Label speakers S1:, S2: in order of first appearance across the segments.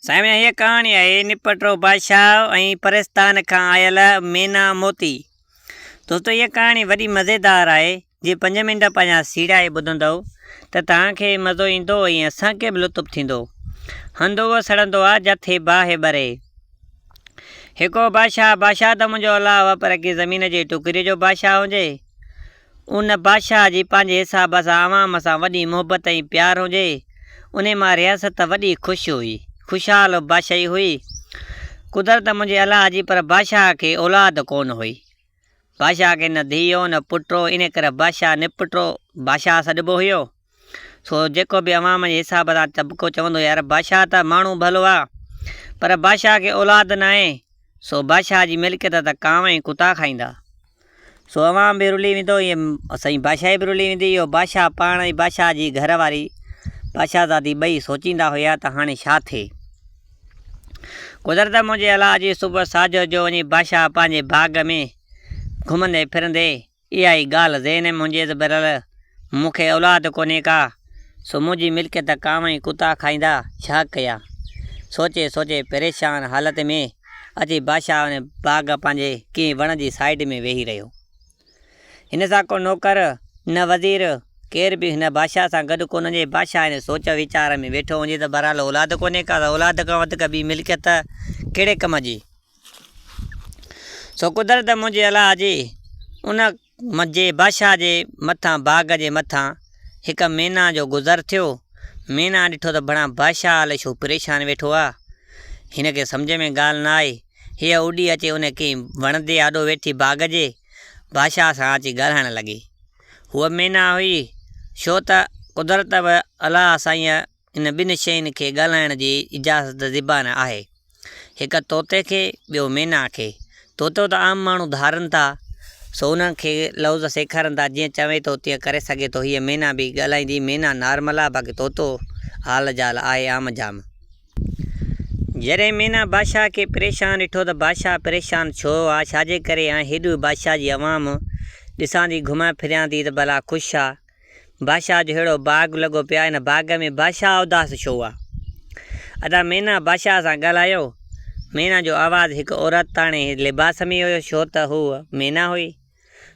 S1: سائين هيء ڪهاڻي آهي نپٽرو بادشاهه ۽ پرستان کان آيل مينا موتي. دوستو هيء ڪهاڻي وڏي مزيدار آهي جي پنج منٽ پنهنجا سيڙائي ٻڌندؤ ته توهان کي مزو ايندو ۽ اسان کي به لطف ٿيندو. هنڌ اهو سڙندو آ جٿي باهه ٻري. هڪ هو بادشاهه، بادشاهه ته منهنجو الله هو پر ڪنهن زمين جي ٽڪري جو بادشاهه هجي. ان بادشاهه جي پنهنجي حساب سان عوام سان وڏي محبت ۽ پيار هجي، انهي مان رياست وڏي خوش هئي، خوشحال بادشاهي هئي. قدرت منهنجي الله جي پر بادشاهه کي اولاد ڪونه هئي. بادشاهه کي نه ڌيء هو نه پٽ هو، انهي ڪري بادشاهه نپٽو بادشاهه سڏبو هيو. سو جيڪو به عوام جي حساب سان طبقو چوندو يار بادشاهه ته ماڻهو ڀلو آ، پر بادشاهه کي اولاد ناهي، سو بادشاهه جي ملڪيت ته ڪانء ۽ ڪتا کائيندا. سو عوام به رلي ويندو ۽ سائين بادشاهي به رلي ويندي. اهو بادشاهه پاڻ ۽ بادشاهه جي گهر واري بادشاهزادي ٻئي سوچيندا هيا ته هاڻي ڇا ٿئي. قدرت منهنجي الله جي صبح ساجهر جو وڃي بادشاهه پنهنجي باغ ۾ گهمندي ڦرندي اها ئي ڳالهه ذهن ۾ هجيس برل مون کي اولاد ڪونهي ڪا، سو منهنجي ملڪيت ڪانء ۽ ڪتا کائيندا، ڇا ڪيان؟ سوچي سوچي پريشان حالت ۾ اچي بادشاهه ان باغ پنهنجي ڪنهن وڻ جي سائيڊ ۾ ويهي رهيو. هن سان ڪو نوڪر، نه وزير، ڪير به هن بادشاهه سان گڏ ڪونه هجي. بادشاهه ان سوچ ويچار ۾ ويٺو هجي ته بهرحال اولاد ڪونهي ڪا ته اولاد کان وڌيڪ ٻي ملڪيت ڪهڙي ڪم جي؟ سو قدرت منهنجي الله جي ان جي بادشاهه جي مٿان باغ جي مٿان هڪ مينا جو گذر ٿيو. مينا ڏٺو ته ڀڻا بادشاهه الائي ڇو پريشان ويٺو آ. هن کي سمجهه ۾ ڳالهه نه آئي. هيء اڏي اچي ان ڪنهن وڻ تي آڏو ويٺي باغ جي بادشاهه سان اچي ڳالهائڻ لڳي. هوء مينا هئي، ڇو ته قدرت به الله سائينء ان ٻن شين کي ڳالهائڻ جي اجازت زبان آهي. هڪ طوطي کي، ٻيو مينا کي. طوطو ته عام ماڻهو ڌارن ٿا، سو انهن کي لفظ سيکارن ٿا، جيئن چوي ٿو تيئن ڪري سگهي ٿو. هيء مينا به ڳالهائيندي، مينا نارمل آ، باقي طوطو حال جال آهي عام جام. جڏهن مينا بادشاهه کي پريشان ڏٺو ته بادشاهه پريشان ڇو آ، ڇا جي ڪري ۽ هيڏو بادشاهه جي عوام ڏسان ٿي گهمان ڦريان ٿي ته ڀلا خوش آ. بادشاهه جو ههڙو باغ لڳو پيو آهي، ان باغ ۾ بادشاهه اداس ڇو آ؟ ادا مينا بادشاهه سان ڳالهايو. مينا جو آواز هڪ عورتاڻي لباس ۾ هيو، ڇو ته هوء مينا هئي.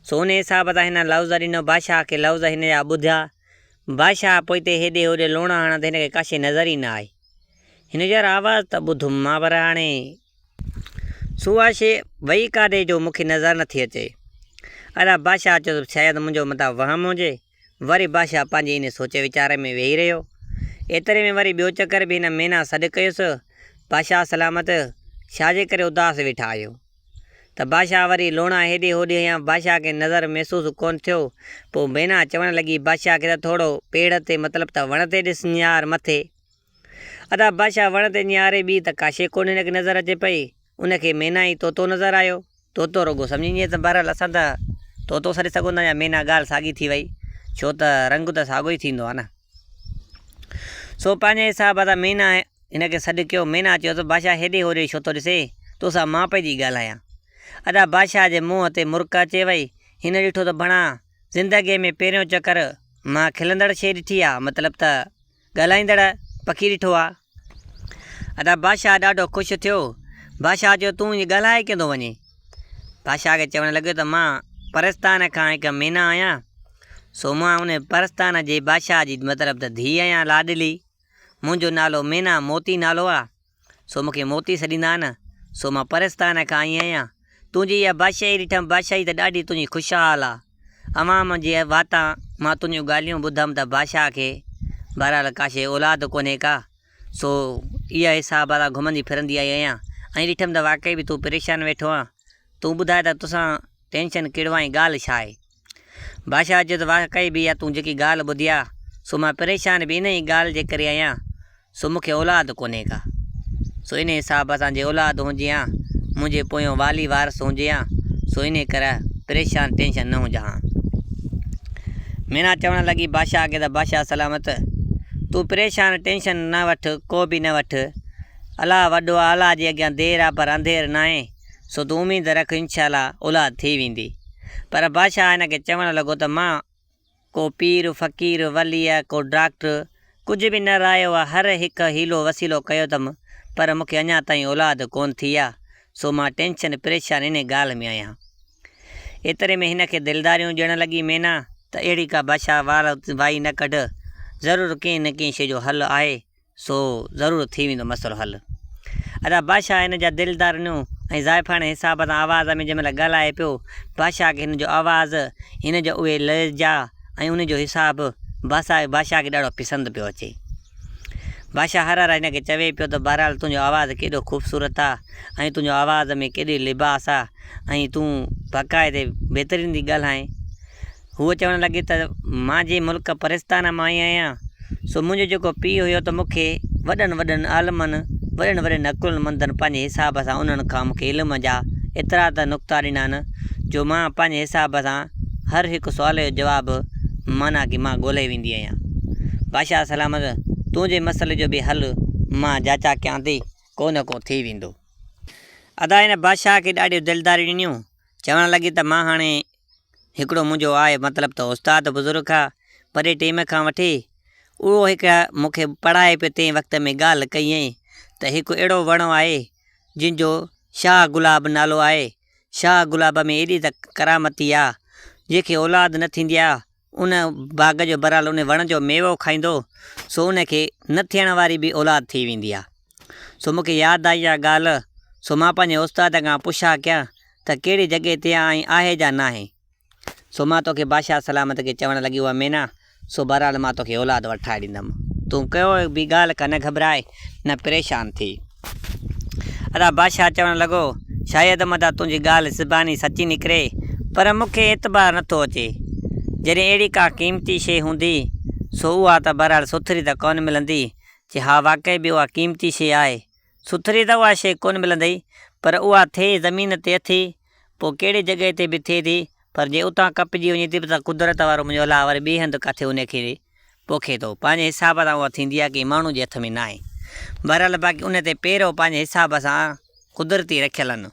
S1: سو ان حساب سان هن لفظ ڏنو، بادشاهه کي لفظ هن جا ٻڌيا. بادشاهه پوئتي هيڏي هوڏي لوڻا هڻندي هن کي ڪا شيء نظر ئي نه آئي. هن چيو يار آواز ته ٻڌم مان پر هاڻي. سو اها شيء وئي ڪاڏي جو مون کي نظر نٿي اچي. ادا بادشاهه چيو ته شايد منهنجو متان وهم هجي. وري بادشاهه پنهنجي انهي سوچ ويچار ۾ ويهي رهيو. ايتري ۾ وري ٻيو چڪر به هن مينا سڏ ڪيس، بادشاهه سلامت، ڇا جي ڪري اداس ويٺا آهيو؟ ته بادشاهه وري لوڻا هيڏي هوڏي هنيا، بادشاهه کي نظر محسوس ڪونه ٿيو. پوء مينا چوڻ لڳي بادشاهه کي ته ٿورو پيڙ تي مطلب ته وڻ تي ڏس نهار مٿي. ادا بادشاهه وڻ تي نهاري ٻي ته ڪا شيء ڪونه هن کي نظر اچي پئي. ان کي مينا ۽ طوطو نظر آيو. طوطو رڳو سمجهي وڃي ته بهرحال اسان ته طوطو سڏي سگهون ٿا يا مينا ڳالهه ساڳي ٿي وئي ڇو ته رنگ ته ساڳو ئي ٿيندو آهي نه. سو پنهنجي حساب سان مينا هن کي سڏ ڪيو. مينا چيو ته بادشاهه هيڏي هوڏي ڇو ٿو ڏسين؟ توسان مان پئي ٿي ڳالهايان. ادا بادشاهه جي منهن تي مرڪ اچي وئي. هن ڏٺو ته ڀڻا زندگيء ۾ پهريون چڪر مان کلندڙ شيء ڏٺي آ مطلب ته ڳالهائيندڙ پکي ڏٺو آ. ادا بادشاهه ڏاڍو خوش ٿيو. بادشاهه چيو تون ائين ڳالهائي ڪيئن ٿو وڃين؟ بادشاهه کي چوڻ لڳو ته مان پرستان کان هڪ مينا آهيان، سو مان ان پرستان جي بادشاهه جي مطلب ته ڌيء آهيان لاڏلي. منهنجو نالو مينا موتي نالو آ. سو مون کي موتي سڏيندا آهن، سو مان پرستان کان آئي آهيان. تنهنجي اها بادشاهي ڏٺم، بادشاهي ته ڏاڍي تنهنجي خوشحال آ. عوام جي واتان مان تنهنجون ڳالهيون ٻڌم ته بادشاهه کي بهرحال ڪا شيء اولاد ڪونهي ڪا، سو اها حساب سان گهمندي ڦرندي آئي آهيان ۽ ڏٺم ته واقعي به تون پريشان ويٺو آن. تون ٻڌاء ته توسان ٽينشن ڪهڙو آ ۽ ڳالهه ڇا آهي؟ بادشاهه چيو ته واقعي به اها تون جيڪي ڳالهه ٻڌي آ، سو مان پريشان به انهيء ڳالهه جي ڪري آهيان، سو مون کي اولاد ڪونهي ڪا. سو انهيء حساب سان جي اولاد هجي هان، منهنجي پويون والي وارث هجي هان، سو انهيء ڪري پريشان ٽينشن نه هجان هان. مينا چوڻ لڳي بادشاهه کي ته بادشاهه سلامت! تون پريشان ٽينشن نه وٺ، ڪو به نه وٺ. الله وڏو آ، الله جي اڳيان دير آ پر انڌير ناهي. سو تون اميد رک انشاء الله اولاد ٿي ويندي. پر بادشاهه هن کي چوڻ لڳو ته مان ڪو پير، فقير، ولي، ڪو ڊاڪٽر ڪجهه به نه رايو آ، هر هڪ حيلو وسيلو ڪيو اٿم پر مون کي اڃا تائين اولاد ڪونه ٿي آ، سو مان ٽينشن پريشان انهي ڳالهه ۾ آهيان. ايتري ۾ هن کي دلداريون ڏيڻ لڳي مينا ته اهڙي ڪا بادشاهه وار وائي نه ڪڍ، ضرور ڪنهن نه ڪنهن شيء جو حل آهي، سو ضرور ٿي ويندو مسئلو حل. ادا بادشاهه هن جا دلدارنيون ۽ زائفاڻي حساب سان آواز ۾ جنهن مهل ڳالهائي پيو، بادشاهه کي هن جو آواز، هن جا اهي لهجا ۽ ان جو حساب بادشاهه کي ڏاڍو پسند پيو اچي. بادشاهه هر هر هن کي چوي پيو ته بهرحال تنهنجو آواز ڪيڏو خوبصورت آ ۽ تنهنجو آواز ۾ ڪيڏي لباس آ ۽ تون باقاعدي بهترين ٿي ڳالهائين. هوء چوڻ لڳي ته مان جنهن ملڪ پرستان مان آئي آهيان، سو منهنجو جيڪو پيء هيو ته مون کي وڏن وڏن عالمن، وڏن وڏن عقلمندن پنهنجي حساب سان انهن کان مون کي علم جا ايترا ته نقطا ڏنا آهن جو مان پنهنجي حساب سان هر هڪ سوال جو جواب معنيٰ ڪي مان ڳولهي ويندي آهيان. بادشاهه سلامت تنهنجي مسئلي جو به حل مان جاچا ڪيان ٿي، ڪو نه ڪو ٿي ويندو. ادا هن بادشاهه کي ڏاڍيون دلداريون ڏنيون، چوڻ لڳي ته مان هاڻي هڪڙو منهنجو آهي مطلب ته استاد بزرگ آ، وڏي ٽيم کان وٺي اهو هڪ مون کي پڙهائي پيو تنهن وقت ۾ ڳالهه ڪيائين ته هڪ اهڙو وڻ آهي جنهن جو شاهه گلاب نالو آهي، شاهه گلاب ۾ ايڏي ته ڪرامتي آ، جنهن کي اولاد نه ٿيندي آ، ان باغ جو بهرحال ان وڻ جو ميوو کائيندو سو ان کي نه ٿيڻ واري به اولاد ٿي ويندي آ. سو مون کي ياد آئي اها ڳالهه، سو مان پنهنجي استاد کان پڇا ڪيان ته ڪهڙي جڳهه تي آ ۽ آهي جا ناهي؟ سو مان توکي بادشاهه سلامت کي چوڻ لڳي اها مينا، سو بهرحال مان توکي اولاد وٺرائي ڏيندم. تون ڪنهن به ڳالهه کان نه گهٻراء نه پريشان ٿي. ادا بادشاهه چوڻ لڳو، شايد متان تنهنجي ڳالهه زباني سچي نڪري، پر مون کي اعتبار نٿو اچي. جڏهن اهڙي ڪا قيمتي شيء هوندي، سو اها ته بهرحال سٿري ته ڪونه ملندي. چي ها واقعي به اها قيمتي شيء آهي. سٿري ته اها شيء ڪونه ملندئي، پر اها ٿئي زمين تي اٿي، پوء ڪهڙي جڳهه تي به ٿئي ٿي، پر جي اتان ڪپجي وڃي ٿي ته قدرت وارو منهنجو الله وري ٻئي هنڌ ڪاٿي ان کي پوکي ٿو. پنهنجي حساب سان اها ٿيندي آهي، ڪنهن ماڻهو جي هٿ ۾ ناهي. بهرحال باقي ان تي پيرو پنهنجي حساب سان قدرتي رکيل آهن.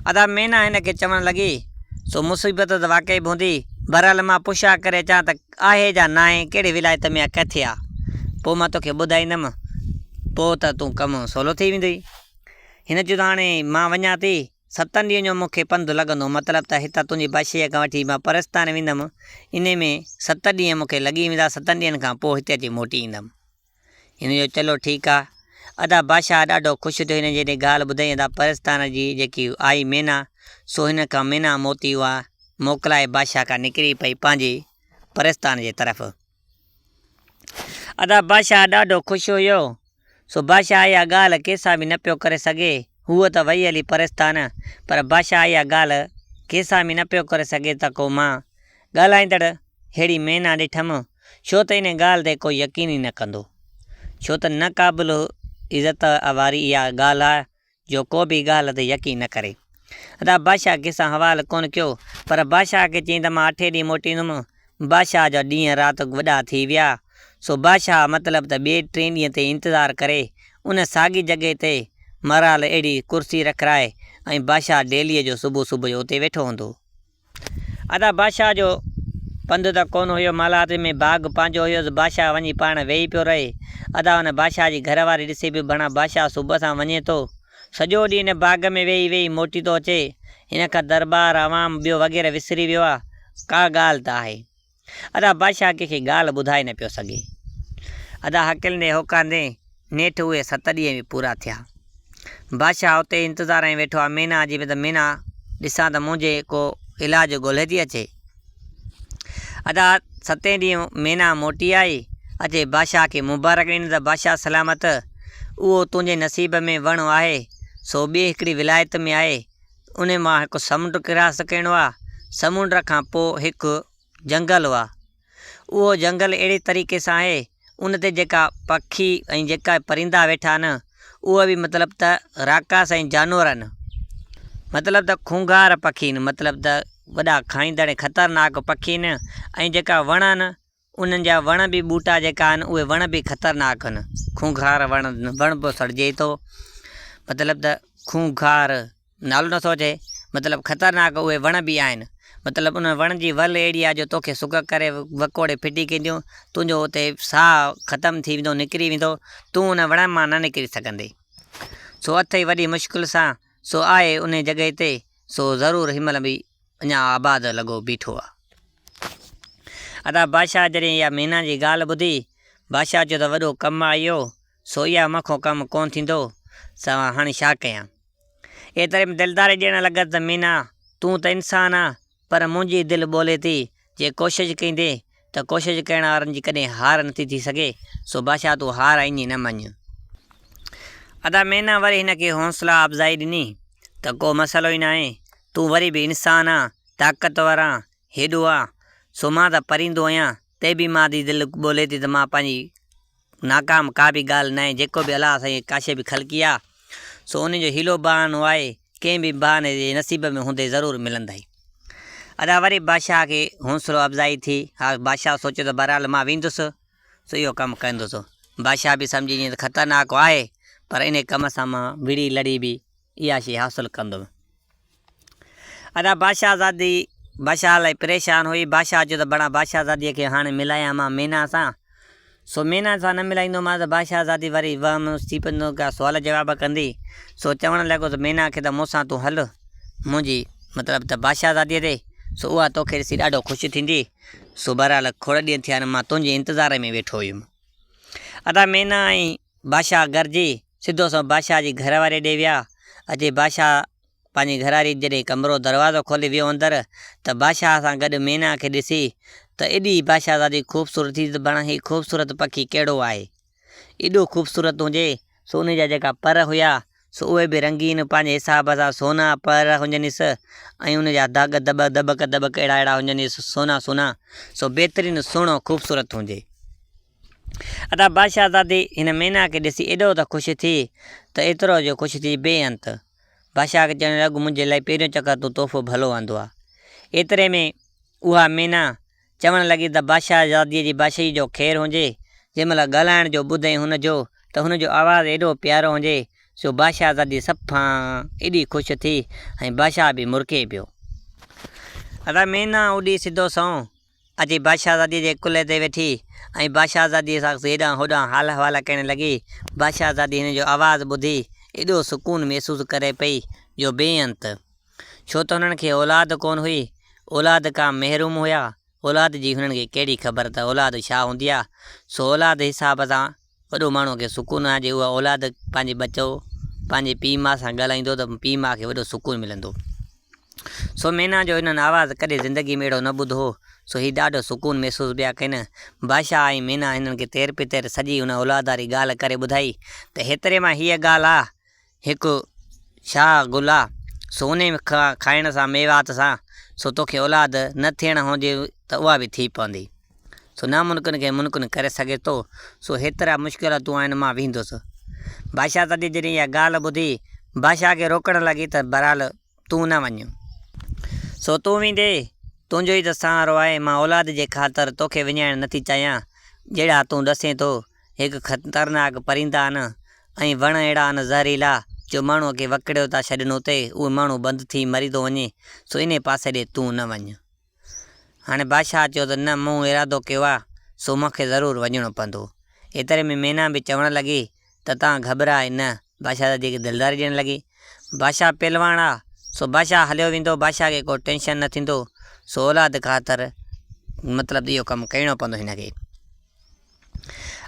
S1: ادا مينا هن کي چوڻ لڳي، سو مصيبت ته واقعي به هوندي، بهرحال مان پڇا ڪري اچان ته آهي جا ناهي، ڪهڙي ولايت ۾ آ ڪٿي آ، پوء مان توکي ٻڌائيندم، پوء ته تون ڪم سولو ٿي ويندئي. هن چيو ته هاڻي مان وڃان ٿي، ستن ڏينهن جو مون کي پنڌ لڳندو، مطلب ته هتان تنهنجي بادشاهيء کان وٺي مان پرستان ويندم، انهي ۾ ست ڏينهن مون کي لڳي ويندا، ستن ڏينهن کان پوء هتي اچي موٽي ايندم. هن چيو چلو ٺيڪ آ. ادا بادشاهه ڏاڍو خوش ٿيو هن جڏهن ڳالهه ٻڌائي ادا پرستان جي جيڪي آئي مينا سو هن کان مينا موتي اها موڪلائي بادشاهه کان نڪري پئي پنهنجي پرستان جي طرف. ادا بادشاهه ڏاڍو خوش هيو سو بادشاهه اها ڳالهه ڪنهن سان به نه پيو ڪري سگهي هوء ته وئي هلي پرستان پر بادشاهه اها ڳالهه ڪنهن سان به نه پيو ڪري سگهي ته ڪو مان ڳالهائيندڙ ههڙي مينا ڏٺم ڇو ته ان ڳالهه تي ڪو يقين ئي نه ڪندو. ڇو ته نه قابل عزت واري اها ڳالهه آهي جو ڪو به ڳالهه تي يقين نه ڪري. ادا بادشاهه ڪنهن سان حوال ڪونه ڪيو، پر بادشاهه کي چيائين ته مان اٺين ڏينهن موٽيندم. بادشاهه جا ڏينهن رات وڏا ٿي ويا، سو بادشاهه مطلب ته ٻئي ٽئين ڏينهن تي انتظار ڪري، ان ساڳي جڳهه تي مهرال اهڙي ڪرسي رکرائي ۽ بادشاهه ڊيليء جو صبح صبح جو اتي ويٺو هوندو. ادا بادشاهه جو پنڌ ته ڪونه هيو، محلات ۾ باغ پنهنجو هيس، بادشاهه وڃي پاڻ ويهي پيو رهي. ادا ان بادشاهه جي گهر واري ڏسي پيو ڀڻا بادشاهه صبح سان وڃي ٿو، سڄو ڏينهن ان باغ ۾ ويهي ويهي موٽي ٿو اچي، هن کان درٻار، عوام، ٻيو وغيره وسري ويو آ، ڪا ڳالهه ته آهي. ادا بادشاهه ڪنهن کي ڳالهه ٻڌائي نه پيو سگهي. ادا هڪلندي هوڪاندي نيٺ اهي ست ڏينهن به پورا ٿيا. بادشاهه اتي انتظار ۾ ويٺو آهي مينا جي ته مينا ڏسان ته منهنجي ڪو علاج ڳولهي ٿي اچي. ادا ستين ڏينهن مينا موٽي آئي، اچي بادشاهه کي مبارڪ ڏني ته بادشاهه سلامت اهو تنهنجي نصيب ۾ وڻ آهي سو ٻي هڪڙي ولايت ۾ آهي ان مان هڪ سمنڊ ڪراس ڪرڻو آ، سمنڊ کان پوء هڪ جنگل آ، اهو جنگل اهڙي طريقي سان آهي، ان تي جيڪا پکي ۽ جيڪا پرندا ويٺا آهن، اهي به مطلب ته راڪاس ۽ جانور آهن، مطلب ته خونخوار پکي آهن، مطلب ته وڏا کائيندڙ ۽ خطرناڪ پکي آهن ۽ جيڪا وڻ آهن، انهن جا وڻ به ٻوٽا جيڪا آهن اهي وڻ به خطرناڪ آهن، خونخوار وڻ، وڻ به سڙجي ٿو، مطلب ته خونخوار نالو نٿو اچي، مطلب خطرناڪ اهي وڻ به آهن، مطلب ان وڻ جي ول اهڙي آهي جو توکي سڪ ڪري وڪوڙي ڦٽي ڪنديون، تنهنجو اتي ساهه ختم ٿي ويندو، نڪري ويندو، تون ان وڻ مان نه نڪري سگهندين. سو اٿئي وڏي مشڪل سان، سو آء انهي جڳهه تي، سو ضرور هن مهل به اڃا آباد لڳو بيٺو آ. ادا بادشاهه جڏهن اها مينا جي ڳالهه ٻڌي، بادشاهه چيو ته وڏو ڪم آ اهو، سو اها مان کان ڪم ڪونه ٿيندو، سو هاڻي ڇا ڪيان؟ ايتري ۾ دلداري ڏيڻ لڳس ته مينا، تون ته انسان آن، پر منهنجي دل ٻولي ٿي، جي ڪوشش ڪيندين ته ڪوشش ڪرڻ وارن جي ڪڏهن هار نٿي ٿي سگهي، سو بادشاهه تون هار ائين نه مڃ. ادا مينا وري هن کي حوصلا افزائي ڏني ته ڪو مسئلو ئي ناهي، تون وري به انسان آن، طاقتور آن، هيڏو آن، سو مان ته پرندو آهيان، تي به مان جي دل ٻولي ٿي ته مان پنهنجي ناڪام ڪا به ڳالهه ناهي، جيڪو به الله سائين ڪا شيء به خلقي آ، سو ان جو حيلو بهانو آهي، ڪنهن به بهاني جي نصيب ۾ هوندي ضرور ملندائي. ادا وري بادشاهه کي حوصلو افزائي ٿي، ها بادشاهه سوچيو ته بهرحال مان ويندس، سو اهو ڪم ڪندس. بادشاهه به سمجهي جيئن ته خطرناڪ آهي، پر انهي ڪم سان مان وڙهي لڙي به اها شيء حاصل ڪندم. ادا بادشاهه زادي بادشاهه لاء پريشان هئي. بادشاهه چيو ته بڻا بادشاهه زاديء کي هاڻي ملايان مان مينا سان. سو مينا سان نه ملائيندومانس ته بادشاهه زادي وري وهم ٿي پوندو ڪا سوال جواب ڪندي. سو چوڻ لڳو ته مينا کي ته مون سان تون هل منهنجي مطلب ته بادشاهه زاديء تي سو اها توکي ڏسي ڏاڍو خوش ٿيندي. سو بهرحال کوڙ ڏينهن ٿيا آهن مان تنهنجي انتظار ۾ ويٺو هيم. ادا مينا ۽ بادشاهه گرجي سڌو سنئون بادشاهه جي گهر واري ڏي ويا. اچي بادشاهه پنهنجي گهرواري جڏهن ڪمرو دروازو کولي ويو اندر ته بادشاهه سان گڏ مينا کي ڏسي ته ايڏي بادشاهزادي خوبصورت ٿي ته بڻ هي خوبصورت پکي ڪهڙو آهي ايڏو خوبصورت هجي سو ان جا جيڪا پر هيا سو اهي به رنگين پنهنجي حساب سان سونا پر هجنس ۽ ان جا داغ دٻ دٻڪ دٻڪ اهڙا اهڙا هجنس سونا سونا سو بهترين سهڻو خوبصورت هجي. ادا بادشاهزادي هن مينا کي ڏسي ايڏو ته خوش ٿي ته ايترو جو خوش ٿي بي انت. بادشاهه کي چوڻ لڳو منهنجي لاء پهريون چڪر تون تحفو ڀلو آندو آ. ايتري ۾ اها مينا چوڻ لڳي ته بادشاهزاديء جي بادشاهيء جو خير هجي. جنهن مهل ڳالهائڻ جو ٻڌئين هن جو ته هن جو آواز ايڏو پيارو هجي جو بادشاهزادي صفا ايڏي خوش ٿي ۽ بادشاهه به مرڪي پيو. ادا مينا اڏي سڌو سنئون اچي بادشاهزاديء جي ڪلهي تي ويٺي ۽ بادشاهزاديء سان هيڏانهن هوڏانهن حال احوال ڪرڻ لڳي. بادشاهزادي هن جو آواز ٻڌي ايڏو سڪون محسوس ڪري پئي جو بي انت. ڇو ته هنن کي اولاد ڪونه هئي. اولاد کان محروم هيا. اولاد جي هنن کي ڪهڙي خبر ته اولاد ڇا هوندي آ. سو اولاد حساب سان وڏو ماڻهوء کي سڪون آهي جي اها اولاد پنهنجي ٻچو پنهنجي پيء ماء سان ڳالهائيندو ته پيء ماء کي وڏو سڪون ملندو. سو مينا جو هنن آواز ڪڏهن زندگي ۾ اهڙو نه ٻڌو هو، سو هي ڏاڍو سڪون محسوس پيا ڪن. بادشاهه ۽ مينا هنن کي تير پتير سڄي ان اولاد واري ڳالهه ڪري ٻڌائي ته هيتري مان هيء ڳالهه آ، هڪ شاهه گل آ، سو انهي کائڻ سان ميوات سان سو توکي اولاد نه ٿيڻ هجي ته اها به ٿي پوندي. سو ناممڪن کي ممڪن ڪري سگهي ٿو، سو هيترا مشڪلاتون آهن مان ويندس. بادشاهه زادي جڏهن اها ڳالهه ٻڌي، بادشاهه کي روڪڻ لڳي ته بهرحال تون نه وڃ. سو تون ويندي، تنهنجو ئي ته سهارو آهي، مان اولاد جي خاطر توکي وڃائڻ نٿي چاهيان، جهڙا تون ڏسين ٿو، هڪ خطرناڪ پرندا آهن ۽ وڻ اهڙا آهن زهريلا جو ماڻهوء کي وڪڙيو ٿا ڇڏن اتي اهو ماڻهو بند ٿي مري ٿو وڃي، سو انهي پاسي ڏي تون نه وڃ. هاڻي بادشاهه چيو ته نه مون ارادو ڪيو آ سو مون کي ضرور وڃڻو پوندو. ايتري ۾ مينا به چوڻ لڳي ته تان گهٻراء نه. بادشاهه زادي کي دلداري ڏيڻ لڳي. بادشاهه پهلواڻ آ سو بادشاهه هليو ويندو بادشاهه کي ڪو ٽينشن نه ٿيندو سو اولاد خاطر مطلب ته اهو ڪم ڪرڻو پوندو هن کي.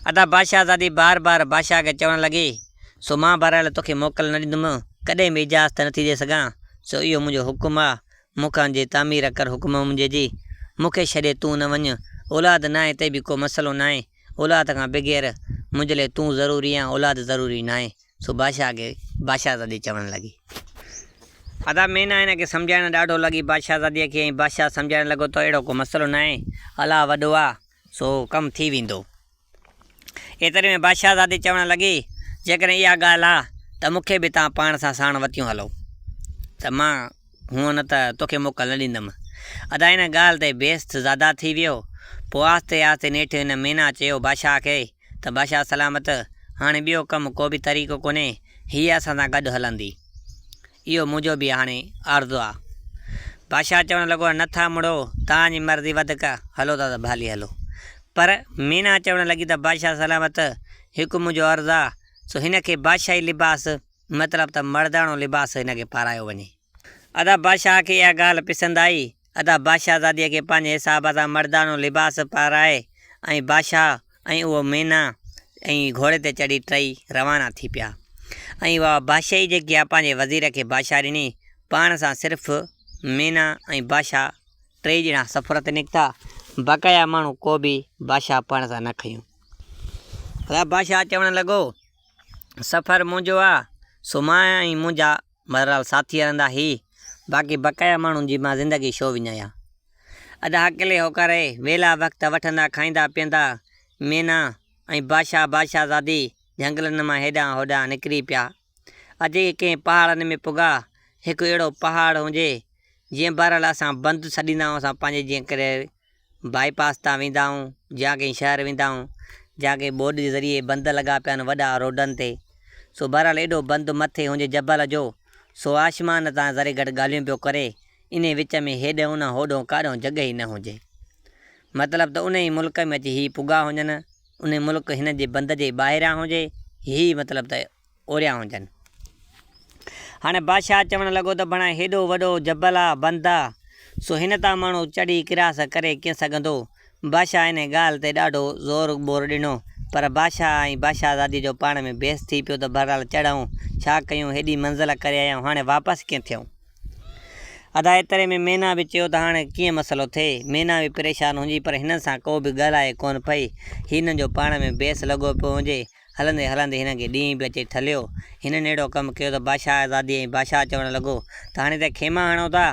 S1: ادا بادشاهه زادي بار بار بادشاهه کي چوڻ لڳي، سو مان بهرحال توکي موڪل نه ڏيندم، ڪڏهن به اجازت نٿي ڏئي سگهان، سو اهو منهنجو حڪم آ، مون کان جي تعمير ڪر حڪم منهنجي جي، مون کي ڇڏي تون نه وڃ، اولاد ناهي ته به ڪو مسئلو ناهي، اولاد کان بغير منهنجي لئي تون ضروري آن، اولاد ضروري ناهي، سو بادشاهه کي بادشاهه زادي چوڻ لڳي. ادا مينا هن کي سمجهائڻ ڏاڍو لڳي بادشاهه زاديء کي ۽ بادشاهه سمجهائڻ لڳو ته اهڙو ڪو مسئلو ناهي، الله وڏو آ، سو ڪم ٿي ويندو. ايتري ۾ بادشاهزادي چوڻ لڳي، جيڪڏهن اها ڳالهه آ ته مون کي به توهان پاڻ سان ساڻ وتيون هلو ته مان هونء نه ته توکي موڪل نه ڏيندم. ادا ان ڳالهه تي بيست زاده ٿي ويو. پوء آهستي آهستي نيٺ هن مينا چيو بادشاهه کي ته بادشاهه سلامت، هاڻي ٻيو ڪم ڪو به طريقو ڪونهي، هيء اسان سان گڏ هلندي. اهو منهنجو به هاڻي عرض آ. بادشاهه چوڻ لڳو، نه ٿا مڙو، توهان جي مرضي وڌڪ، هلو ٿا ته ڀالي هلو. پر مينا چوڻ لڳي ته بادشاهه سلامت، هڪ منهنجو عرض آ، سو هن کي بادشاهي لباس، مطلب ته مرداڻو لباس هن کي پارايو وڃي. ادا بادشاهه کي اها ڳالهه پسند آئي. ادا بادشاهزاديء کي پنهنجي حساب سان مرداڻو لباس پارائي ۽ بادشاهه ۽ اهو مينا ۽ گهوڙي تي چڙهي ٽئي روانا ٿي پيا ۽ اها بادشاهي جيڪي آ پنهنجي وزير کي بادشاهه ڏني. پاڻ سان صرف مينا ۽ بادشاهه ٽئي ڄڻا سفر تي نڪتا. بقايا ماڻهو ڪو به بادشاهه پاڻ سان نه کنيو. ادا بادشاهه چوڻ لڳو، سفر منهنجو آ، سو مان ۽ منهنجا بهرحال ساٿي هلندا هي، باقي بقايا ماڻهن جي مان زندگي شو وڃايان. ادا هڪلي هوڪاري، ويلا وقت وٺندا کائيندا پيئندا، مينا ۽ بادشاهه بادشاهزادي جهنگلن مان هيڏانهن هوڏانهن نڪري پيا. اچي ڪنهن پهاڙن ۾ پڳا، هڪ اهڙو پهاڙ هجي، جيئن بهرحال اسان بند سڏيندا آهيون اسان پنهنجي جيئن ڪري بائي پاس تان ويندا آهيون يا ڪنهن شهر ويندا آهيون يا ڪنهن ٻوڏ جي ذريعي بند لڳا پيا آهن وڏا روڊن تي سو بهرحال ايڏو بند مٿي هجي جبل جو سو آشمان تان ذري گهٽ ڳالهيون پيو ڪري انهي وچ ۾ هيڏهون نه هوڏهون ڪاڏهون جڳهه ئي نه هجي مطلب ته انهي ملڪ ۾ اچي هي پڳا هجن انهي ملڪ هن جي بند جي ٻاهريان هجي هي مطلب ته اوريان هجن. هاڻي بادشاهه چوڻ لڳو ته بڻا هيڏو وڏو جبل آ، بند آ، سو هن تان ماڻهو چڙهي ڪراس ڪري ڪيئن سگهندو؟ بادشاهه انهي ڳالهه تي ڏاڍو زور ٻور ڏنو، پر بادشاهه ۽ بادشاهزاديء جو پاڻ ۾ بحث ٿي پيو ته بهرحال چڙهون، ڇا ڪيون، هيڏي منزل ڪري آيا آهيون، هاڻي واپس ڪيئن ٿيون؟ ادا ايتري ۾ مينا به چيو ته هاڻي ڪيئن مسئلو ٿئي؟ مينا به پريشان هجي، پر هنن سان ڪو به ڳالهائي ڪونه پئي، هنن جو پاڻ ۾ بحث لڳو پيو هجي. هلندي هلندي هنن کي ڏينهن به اچي ٺلهيو. هنن اهڙو ڪم ڪيو ته بادشاهه زادي ۽ بادشاهه چوڻ لڳو ته هاڻي ته خيما هڻو ٿا،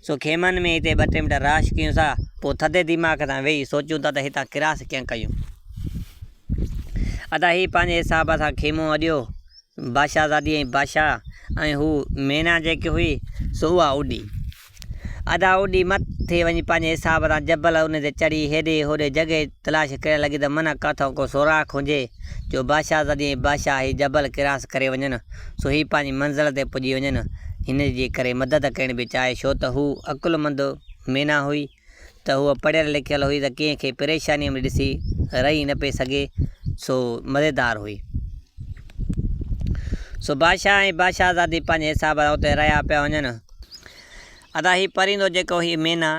S1: سو خيمن ۾ هتي ٻه ٽي منٽ راش ڪيون ٿا، پوء ٿڌي دماغ سان ويهي سوچيون ٿا ته هتان ڪراس ڪيئن ڪيون. ادا هي پنهنجي حساب سان خيمو اڏيو. بادشاهه زادي ۽ بادشاهه ۽ هو مينا جيڪي هئي سو اها اڏي. ادا اڏي مٿي وڃي پنهنجي حساب سان جبل ان تي چڙهي هيڏي هوڏي جڳهه تلاش ڪرڻ لڳي ته من ڪاٿئون ڪو سوراخ هجي جو بادشاهزادي ۽ بادشاهه هي جبل ڪراس ڪري وڃن سو هي پنهنجي منزل تي پڄي وڃن. هن جي ڪري مدد ڪرڻ به چاهي ڇو ته هو عقلمند مينا هئي ته هوء پڙهيل لکيل هئي ته ڪنهن کي پريشانيء ۾ ڏسي رهي نه پئي سگهي، سو مزيدار هئي. سو بادشاهه ۽ بادشاهزادي پنهنجي حساب سان اتي رهيا پيا وڃن. ادا هي پرندو جيڪو هئي مينا،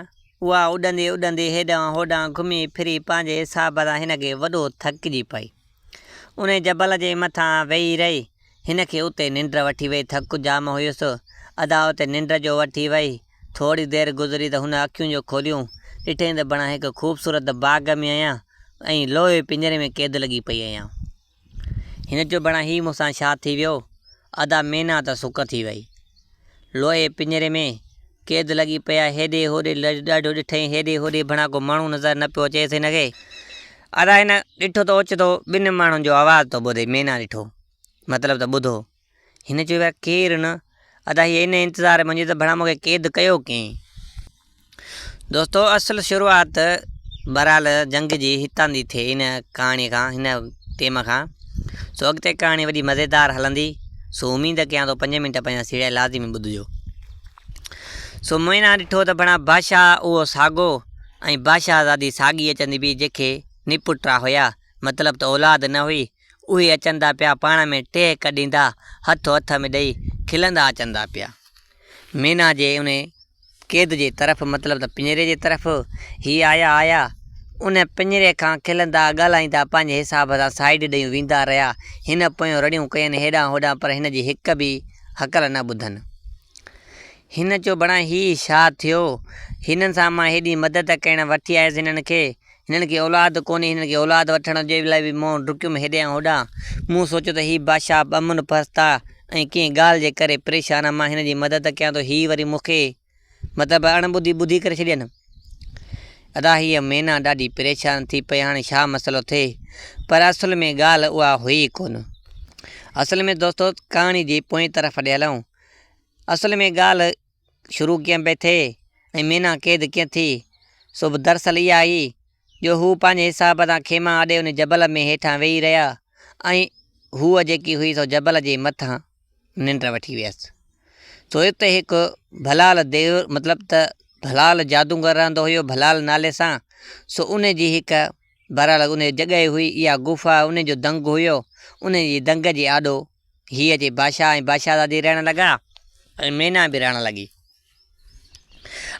S1: اها اڏندي اڏندي هيڏانهن هوڏانهن گهمي ڦري پنهنجي حساب سان هن کي وڏو ٿڪجي پئي. انهي جبل جي مٿان ويهي رهي. هن کي اتي ننڊ وٺي وئي. ٿڪ جام هيس. ادا اتي ننڊ جو وٺي وئي. ٿوري دير گذري ته هن اکيون جو کوليون، ڏٺائين ته بڻا هڪ خوبصورت باغ ۾ آهيان ۽ لوهي پڃري ۾ قيد لڳي پئي آهيان. هن چيو بڻا هي مون سان ڇا ٿي ويو؟ ادا مينا ته سڪ ٿي وئي. لوهي پڃري ۾ قيد لڳي پئي آهي. هيڏي هوڏي ڏاڍو ڏٺائين، هيڏي هوڏي بڻا ڪو ماڻهو نظر نه پيو اچيس هن کي. ادا هن ڏٺو ته اوچتو ٻن ماڻهن جو آواز ٿو ٻڌي. مينا ڏٺو مطلب ته ٻڌو. هن چيو يار ڪير نه ادا هي ان انتظار ۾ هجي ته ڀلا مون کي قيد ڪيو ڪنهن. دوستو اصل شروعات بهرحال جنگ جي هتان ٿي ٿئي هن ڪهاڻي کان هن ٽيم کان سو اڳتي ڪهاڻي وڏي مزيدار هلندي سو اميد ڪيان ٿو پنج منٽ پنهنجا سيڙائي لازمي ٻڌجو. سو مينا ڏٺو ته ڀڻا بادشاهه اهو ساڳو ۽ بادشاهزادي ساڳي اچندي پئي جنهن کي نپٽرا هيا مطلب ته اولاد نه هئي اهي اچن ٿا پيا پاڻ ۾ ٽهڪ ڏيندا هٿ هٿ ۾ ڏئي کلندا اچن ٿا پيا. مينا جي انهي قيد جي طرف مطلب ته پڃري جي طرف هي آيا آيا. ان پڃري کان کلندا ڳالهائيندا پنهنجي حساب سان سائيڊ ڏيون ويندا رهيا. هن پويون رڙيون ڪين هيڏانهن هوڏانهن پر هن جي هڪ به هڪل نه ٻڌن. هن چيو بڻا هي ڇا ٿيو؟ هنن سان مان هيڏي مدد ڪرڻ وٺي آيس هنن کي. هنن کي اولاد ڪونهي، هنن کي اولاد وٺڻ جي لاء به مون ڊڪيم هيڏانهن هوڏانهن. مون سوچيو ته هي بادشاهه به امن پرست آ ۽ ڪنهن ڳالهه جي ڪري پريشان آ، مان هن جي مدد ڪيان ٿو، هي وري مون کي مطلب اڻ ٻڌي ٻڌي ڪري ڇڏين. ادا هيء مينا ڏاڍي پريشان ٿي پئي هاڻي ڇا مسئلو ٿئي؟ پر اصل ۾ ڳالهه اها هئي ئي ڪونه. اصل ۾ دوستو ڪهاڻي جي پوئين طرف ڏي هلون. اصل ۾ ڳالهه شروع ڪيئن پئي ٿئي ۽ مينا قيد ڪيئن ٿي، سو به دراصل اها هئي جو هو پنهنجي حساب سان خيما اڏي ان جبل ۾ هيٺان ويهي رهيا ۽ هوء جيڪي هئي سو جبل جي مٿان ننڊ وٺي ويس. سو اتي هڪ ڀلال ديو مطلب ته. ڀلال جادوگر رهندو هيو ڀلال نالي سان، سو ان جي هڪ بهرحال ان جي جڳهه هئي اها گفا ان جو دنگ هيو، ان جي دنگ جي آڏو هي اچي بادشاهه ۽ بادشاهزادي رهڻ لڳا ۽ مينا به رهڻ لڳي.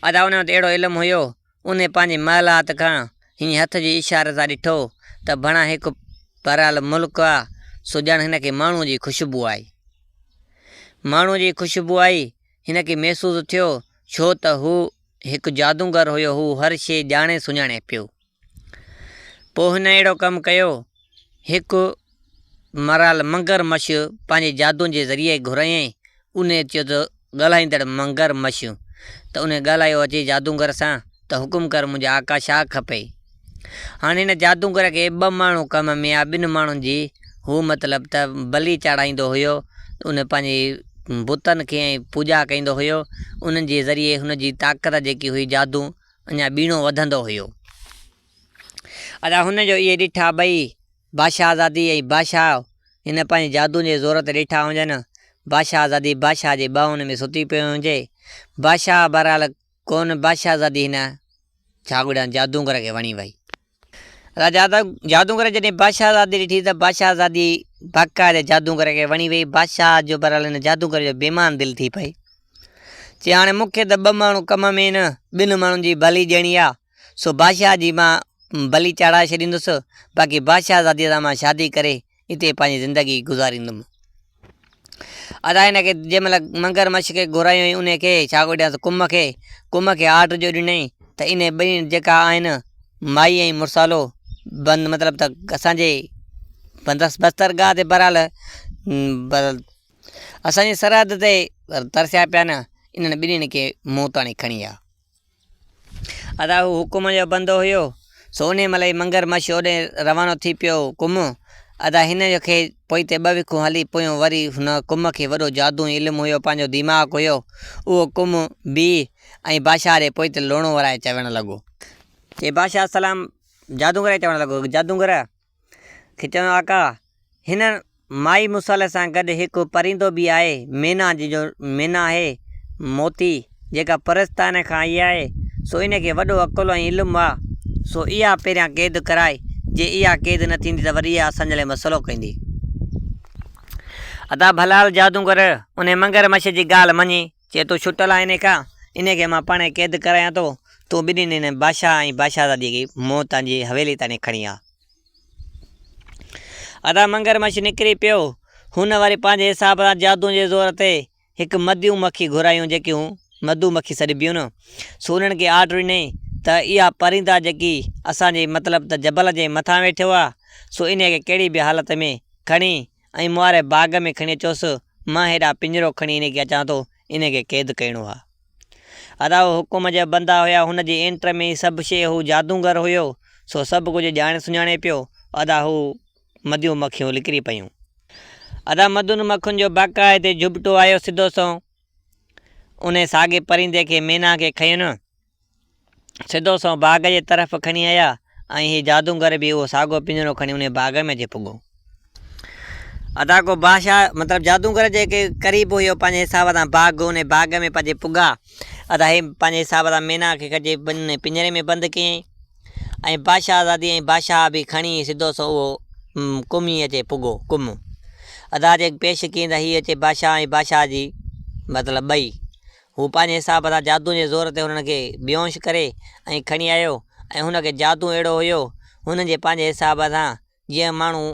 S1: ادا ان وٽ اهڙو علم هيو، ان پنهنجي محلات کان هيئن هٿ جي اشاري سان ڏٺو ته ڀڻا هڪ بهرحال ملڪ آ، سو ڄڻ هن کي ماڻهوء جي خوشبو آئي. ماڻهوء جي خوشبو آئي، هن کي محسوس ٿيو، ڇو ته هو هڪ جادوگر هيو، هو هر شيء ڄاڻي سڃاڻي پيو. پوء هن اهڙو ڪم ڪيو، هڪ مرال منگر مڇ پنهنجي جادو جي ذريعي گهرايائين، انهيء چيو ته ڳالهائيندڙ منگر مڇ ته انهيء ڳالهايو اچي جادوگر سان ته حڪم ڪر منهنجا آقا ڇا کپئي؟ هاڻي هن جادوگر کي ٻه ماڻهو ڪم ۾ آيا، ٻن ماڻهن جي هو مطلب ته بلي چاڙهائيندو هيو، ان پنهنجي بتن کي ۽ پوڄا ڪندو هيو، انهن جي ذريعي هن جي طاقت جيڪي هئي جادو اڃا ٻيڻو وڌندو هيو. ادا هن جو اهي ڏٺا ٻئي بادشاهزادي ۽ بادشاهه هن پنهنجي جادو جي زور تي ڏٺا هجن. بادشاهزادي بادشاهه جي ٻانهن ۾ ستي پيو هجي. بادشاهه بهرحال ڪونه بادشاهزادي هن ڇاڳڙيان جادوگر کي وڻي وئي. ادا جادوگر جڏهن بادشاهزادي ڏٺي ته بادشاهزادي باقاعده جادوگر کي وڻي وئي. بادشاهه جو بهرحال هن جادوگر جو بيمان دل ٿي پئي. چي هاڻي مون کي ته ٻه ماڻهو ڪم ۾ نه ٻن ماڻهن جي بلي ڏيڻي آ، سو بادشاهه جي مان بلي چاڙهائي ڇڏيندس، باقي بادشاهزاديء سان مان شادي ڪري اتي پنهنجي زندگي گذاريندم. ادا هن کي جنهن مهل منگر مڇ کي گهرايائين انهي کي ڇا ڪوٺيانس ڪم کي، ڪم کي آرڊر جو ڏنائين ته انهي ٻنهي جيڪا آهن مائي ۽ مڙسالو بند مطلب ته اسان جي بندس بسترگاهه تي بهرحال اسان جي سرحد تي ترسيا پيا نه انهن ٻنهين کي مون تاڻي کڻي آ. ادا هو حڪم جو بندو هيو، سو انهي مهل ئي منگر مڇ اوڏي روانو ٿي پيو ڪم. ادا هن کي پوئتي ٻه وکون هلي پويون وري هن ڪم کي وڏو جادو ۽ علم هيو پنهنجو دماغ هيو اهو ڪم به ۽ بادشاهه ڏي پوئتي لوڻو ورائي چوڻ لڳو. چي بادشاهه سلام جادوگر کي چوڻ لڳو جادوگر کي چيو آقا! هن مائي مصالح سان گڏ هڪ پرندو به آهي، مينا جنهن جو مينا آهي موتي، جيڪا پرستان کان آئي آهي، سو ان کي وڏو عقل ۽ علم آ، سو اها پهريان قيد ڪرائي، جي اها قيد نه ٿيندي ته وري اها اسان جي لاء مسئلو ڪندي. ادا ڀلال جادوگر انهي منگر مڇ جي ڳالهه مڃي، چي تون ڇٽل آهين انهي کان، انهي کي مان پاڻهي قيد ڪرايان ٿو، تون ٻنهي هن بادشاهه ۽ بادشاهزاديء کي مون تنهنجي حويلي تائين کڻي آ. ادا منگر مڇ نڪري پيو. هن وري پنهنجي حساب سان جادو جي زور تي هڪ مديون مکي گهرايون جيڪيون مڌو مکي سڏبيون نه. سو انهن کي آرڊر ڏنائين ته اها پرندا جيڪي اسان جي مطلب ته جبل جي مٿان ويٺو آ سو انهيء کي ڪهڙي به حالت ۾ کڻي ۽ مون واري باغ ۾ کڻي اچوس، مان هيڏانهن پڃرو کڻي انهيء کي اچان ٿو، انهيء کي قيد ڪرڻو آ. ادا هو حڪم جا بندا هيا، هن جي اينٽر ۾ ئي سڀ شيء، هو جادونگر هيو، سو سڀ ڪجهه ڄاڻي سڃاڻي پيو. ادا هو مديون مکيون لڪري پيون. ادا مدن مکين جو باقاعدي جهٻٽو آيو سڌو سنئون انهي ساڳي پرندي کي مينا کي کنين. سڌو سنئون باغ جي طرف کڻي آيا ۽ هي جادوگر به اهو ساڳو پڃرو کڻي انهي باغ ۾ اچي پڳو. ادا ڪو بادشاهه مطلب جادوگر جي قريب هيو پنهنجي حساب سان باغ انهي باغ ۾ پنهنجي پڳا. ادا هي پنهنجي حساب سان مينا کي کڄي انهي پڃري ۾ بند ڪيائين ۽ بادشاهزادي ۽ بادشاهه به کڻي سڌو سنئون اهو ڪم ئي اچي پڳو. ڪم ادا جي پيش ڪيائين ته هي اچي بادشاهه ۽ بادشاهه جي مطلب ٻئي هو پنهنجي حساب سان جادوء جي زور تي هنن کي بيهوش ڪري ۽ کڻي آيو ۽ هن کي جادو اهڙو هيو، هن جي پنهنجي حساب سان جيئن ماڻهو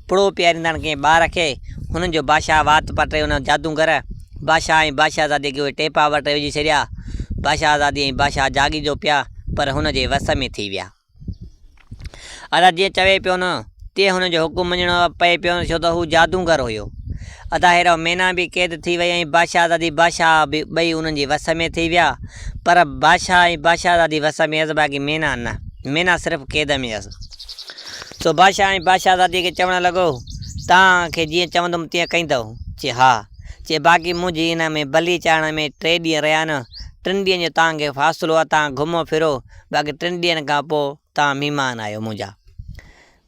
S1: پڙو پياريندا آهن ڪنهن ٻار کي، هنن جو بادشاهه وات پٽي ان جادوگر بادشاهه ۽ بادشاهزادي کي اهي ٽيپا وٽ وجهي ڇڏيا. بادشاهزادي ۽ بادشاهه جاڳي جو پيا پر هن جي وس ۾ ٿي ويا. ادا جيئن چوي پيو نه، تيئن هن جو حڪم مڃڻو پئي پيو ڇو ته هو جادوگر هيو. ادا هيڏانهن مينا به قيد ٿي وئي ۽ بادشاهزادي بادشاهه به ٻئي انهن جي وس ۾ ٿي ويا. پر بادشاهه ۽ بادشاهزادي وس ۾ هيس باقي مينا نه. مينا صرف قيد ۾ هيس. سو بادشاهه ۽ بادشاهزاديء کي چوڻ لڳو، توهان کي جيئن چوندم تيئن ڪندؤ؟ چي ها. چي باقي منهنجي ان ۾ بلي چاڙهڻ ۾ ٽي ڏينهن رهيا آهن. ٽن ڏينهن جو توهان کي فاصلو آهي، توهان گهمو ڦرو، باقي ٽن ڏينهن کان پوء توهان مهمان آهيو منهنجا.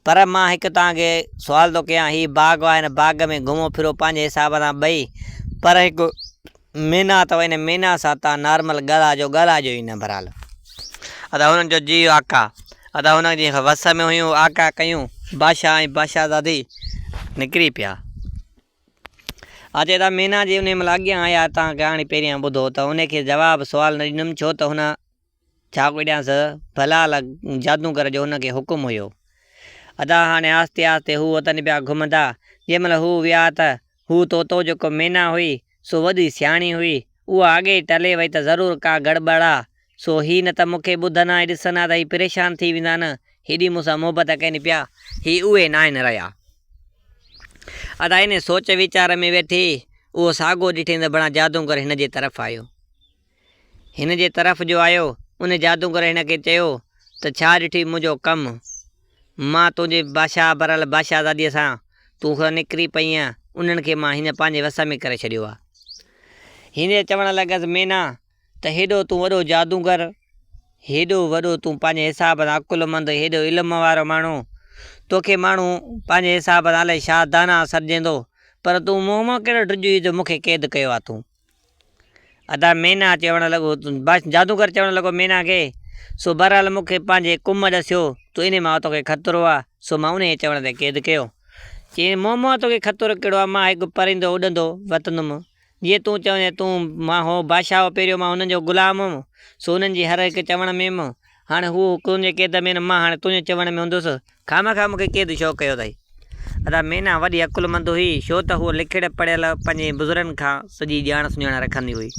S1: پر مان هڪ توهان کي سوال ٿو ڪيان، هي باغ آهي، هن باغ ۾ گهمو ڦرو پنهنجي حساب سان ٻئي، پر هڪ. مينا اٿو ان مينا سان تان نارمل ڳالهائجو ڳالهائجو ئي نه بھرحال ادا هنن چيو جي آقا ادا هن جي وس ۾ هيون آقا ڪيون بادشاهه ۽ بادشاهزادي نڪري پيا. اچي ادا مينا جي انهي مهل اڳيان آيا تان ڪهاڻي پهريان ٻڌو ته انهي کي جواب سوال نه ڏنم ڇو ته هن ڇا ڪڍيانس ڀلال جادوگر جو هن کي حڪم هيو. ادا هاڻي آهستي آهستي هو وطن پيا گهمندا جنهن مهل هو ويا ته هو طوطو جيڪو مينا هئي سو وڏي سياڻي هئي اها اڳي ئي ٽلي وئي ته ضرور ڪا گڙٻڙ آ سو هي نه ته مون کي ٻڌن ها ۽ ڏسن ها ته هي پريشان ٿي ويندا نه، هيڏي مون سان محبت ڪين پيا، هي اهي ناهن رهيا. ادا انهي سوچ ويچار ۾ ويٺي اهو ساڳو ڏٺئين ته بڻا جادوگر هن جي طرف آيو. هن جي طرف جو آيو، ان جادوگر هن کي چيو ته ڇا ڏٺئي منهنجو ڪم؟ مان تنهنجي بادشاهه برل بادشاهزاديء سان تون کان نڪري پئينء، انهن کي مان هينئر پنهنجي وس ۾ ڪري ڇڏيو آ. هينئر چوڻ لڳس مينا! ته هيڏو تون وڏو جادوگر، هيڏو وڏو تون پنهنجي حساب سان عقلمند، هيڏو علم وارو ماڻهو، توکي ماڻهو پنهنجي حساب سان الائي ڇا داناء سڏجندو، پر تون مون مان ڪهڙو ڊڄ هئي جو مون کي قيد ڪيو آ تون؟ ادا مينا چوڻ لڳو، جادوگر چوڻ لڳو مينا کي، سو بهرحال مون کي پنهنجي ڪم ڏسيو ته انهي مان توکي خطرو آ، سو مان انهيء چوڻ تي قيد ڪيو. چيائين، مون مان توکي خطرو ڪهڙو آ، مان هڪ پرندو اڏندو وتندم، جيئن تون چوندين تون مان هو بادشاهه هو پهريون مان هنن جو غلام هوم، سو هنن جي هر هڪ چوڻ ۾ هيم، هاڻي هو تنهنجي قيد ۾ آهن، مان هاڻي تنهنجي چوڻ ۾ هوندس، خامخواه مون کي قيد ڇو ڪيو اٿئي؟ ادا مينا وڏي عقلمند هئي، ڇو ته هوء لکيل پڙهيل پنهنجي بزرگن کان سڄي ڄاڻ سڃاڻ رکندي هئي.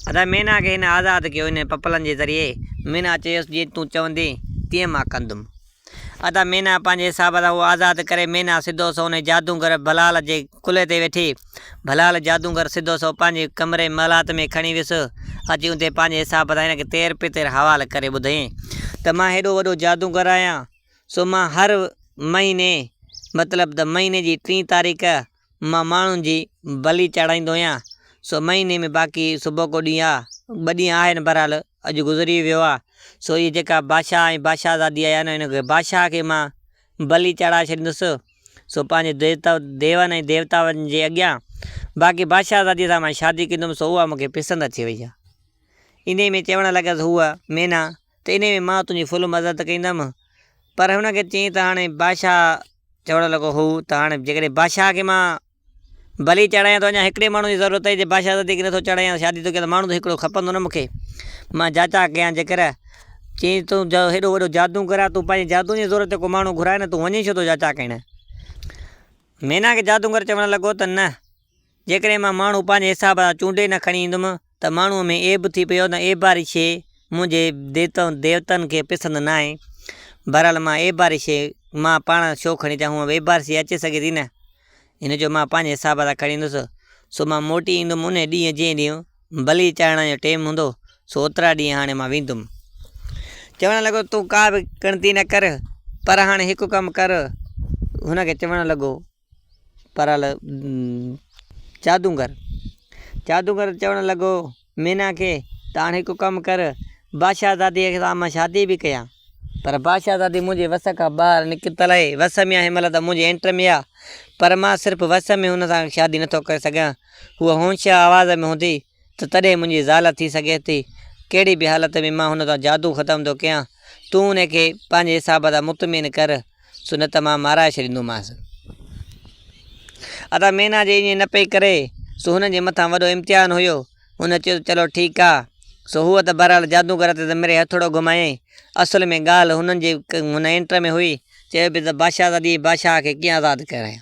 S1: ادا مينا کي هن آزاد ڪيو انهن پپلن جي ذريعي، مينا چيس جيئن تون چوندين تيئن مان ڪندم. ادا مينا پنهنجي حساب سان اهو آزاد ڪري مينا سڌو سنئون انهي جادوگر ڀلال جي ڪلهي تي ويٺي. ڀلال جادوگر سڌو سنئون پنهنجي ڪمري محلات ۾ کڻي ويس. اچي اتي پنهنجي حساب سان هن کي تير پتير حوال ڪري ٻڌائين ته مان هيڏو وڏو جادوگر آهيان سو مان هر مهيني مطلب ته مهيني جي ٽين تاريخ مان ماڻهن جي بلي چاڙهائيندو آهيان سو مهيني ۾ باقي صبحوڪو ڏينهن آ ٻه ڏينهن آهن بهرحال اڄ گذري ويو آ سو اهي جيڪا بادشاهه ۽ بادشاهزادي آيا آهن ان کي بادشاهه کي مان بلي چاڙهائي ڇڏيندس سو پنهنجي ديوتا ديون ۽ ديوتائن جي اڳيان باقي بادشاهزادي سان مان شادي ڪندم سو اها مون کي پسند اچي وئي آ انهي ۾ چوڻ لڳس هوء مينا ته انهي ۾ مان تنهنجي فل مدد ڪندم پر هن کي چيائين ته هاڻي بادشاهه چوڻ لڳو هو ته هاڻي جيڪڏهن بادشاهه کي مان بلي چاڙهايان ته اڃا هڪڙي ماڻهو جي ضرورت آهي جي بادشاهزادي کي نٿو چاڙهايان شادي ٿو ڪيان ته ماڻهو ته هڪڙو کپندو نه مون کي مان جاچا ڪيان جيڪر چيائين تون هيڏو وڏو جادوگر آهين تون پنهنجي جادو جي زور تي ڪو ماڻهو گهرائي نه تون وڃين ڇو ٿو جاچا ڪرڻ مينا کي جادوگر چوڻ لڳو ته نه جيڪڏهن مان ماڻهو پنهنجي حساب سان چونڊي نه کڻي ايندم ته ماڻهوء ۾ عيب ٿي پيو ته عيب واري شيء منهنجي ديوتن کي پسند ناهي. بهرحال مان عيب واري شيء مان پاڻ ڇو کڻي اچان، هونء عيب واري شيء اچي سگهي ٿي نه؟ هن چيو مان پنهنجي حساب سان کڻي ايندس، سو مان موٽي ايندم انهيء ڏينهن جنهن ڏينهن بلي چاڙهڻ جو ٽيم هوندو، سو اوترا ڏينهن هاڻي مان ويندم. چوڻ لڳو تون ڪا به ڳڻتي نه ڪر، پر هاڻي هڪ ڪم ڪر. هن کي چوڻ لڳو. پرل جادوگر جادوگر چوڻ لڳو مينا کي ته هاڻي هڪ ڪم ڪر بادشاهزاديء سان مان شادي به ڪيان پر بادشاهزادي منهنجي وس کان ٻاهر نڪتل آهي وس ۾ آهي هن مهل ته منهنجي اينٽر ۾ آهي پر مان صرف وس ۾ هن سان شادي نٿو ڪري سگهان هوء هونشيار آواز ۾ هوندي ته تڏهن منهنجي زال ٿي سگهي ٿي ڪهڙي به حالت ۾ مان هن تان جادو ختم ٿو ڪيان تون ان کي پنهنجي حساب سان مطمئن ڪر سو نه ته مان مارائي ڇڏيندومانس. ادا مينا جي ائين نه پئي ڪري، سو هن جي مٿان وڏو امتحان هيو. هن چيو ته چلو ٺيڪ آ. سو هوء ته بهرحال جادوگر تي ته مري هٿوڙو گهمايائين. اصل ۾ ڳالهه هنن جي هن اينٽر ۾ هئي. چيو پئي ته بادشاهزادي ۽ بادشاهه کي ڪيئن آزاد ڪرايان.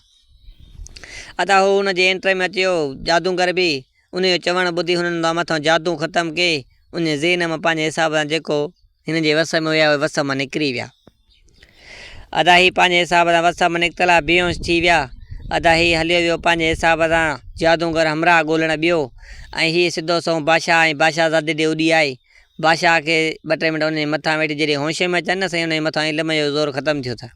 S1: ادا هو هن جي اينٽر ۾ اچيو. جادوگر به انهيء جو چوڻ ٻڌي هنن مٿان جادو ختم ڪئي. انهيء ذهن مان پنهنجي حساب سان جيڪو هن جي وس ۾ هيا اهي وس مان نڪري ويا. ادا هي پنهنجي حساب سان وس مان نڪتل آ بيهوش ٿي ويا. ادا هي هليو ويو پنهنجي حساب سان جادوگر همراهه ڳولڻ ٻيو ۽ هي سڌو سنئون بادشاهه ۽ بادشاهزادي ڏي اڏي آئي. بادشاهه کي ٻه ٽي منٽ انهن جي مٿان ويٺي جڏهن هوش ۾ اچن نه سائين انهن جي مٿان علم جو زور ختم ٿيو ته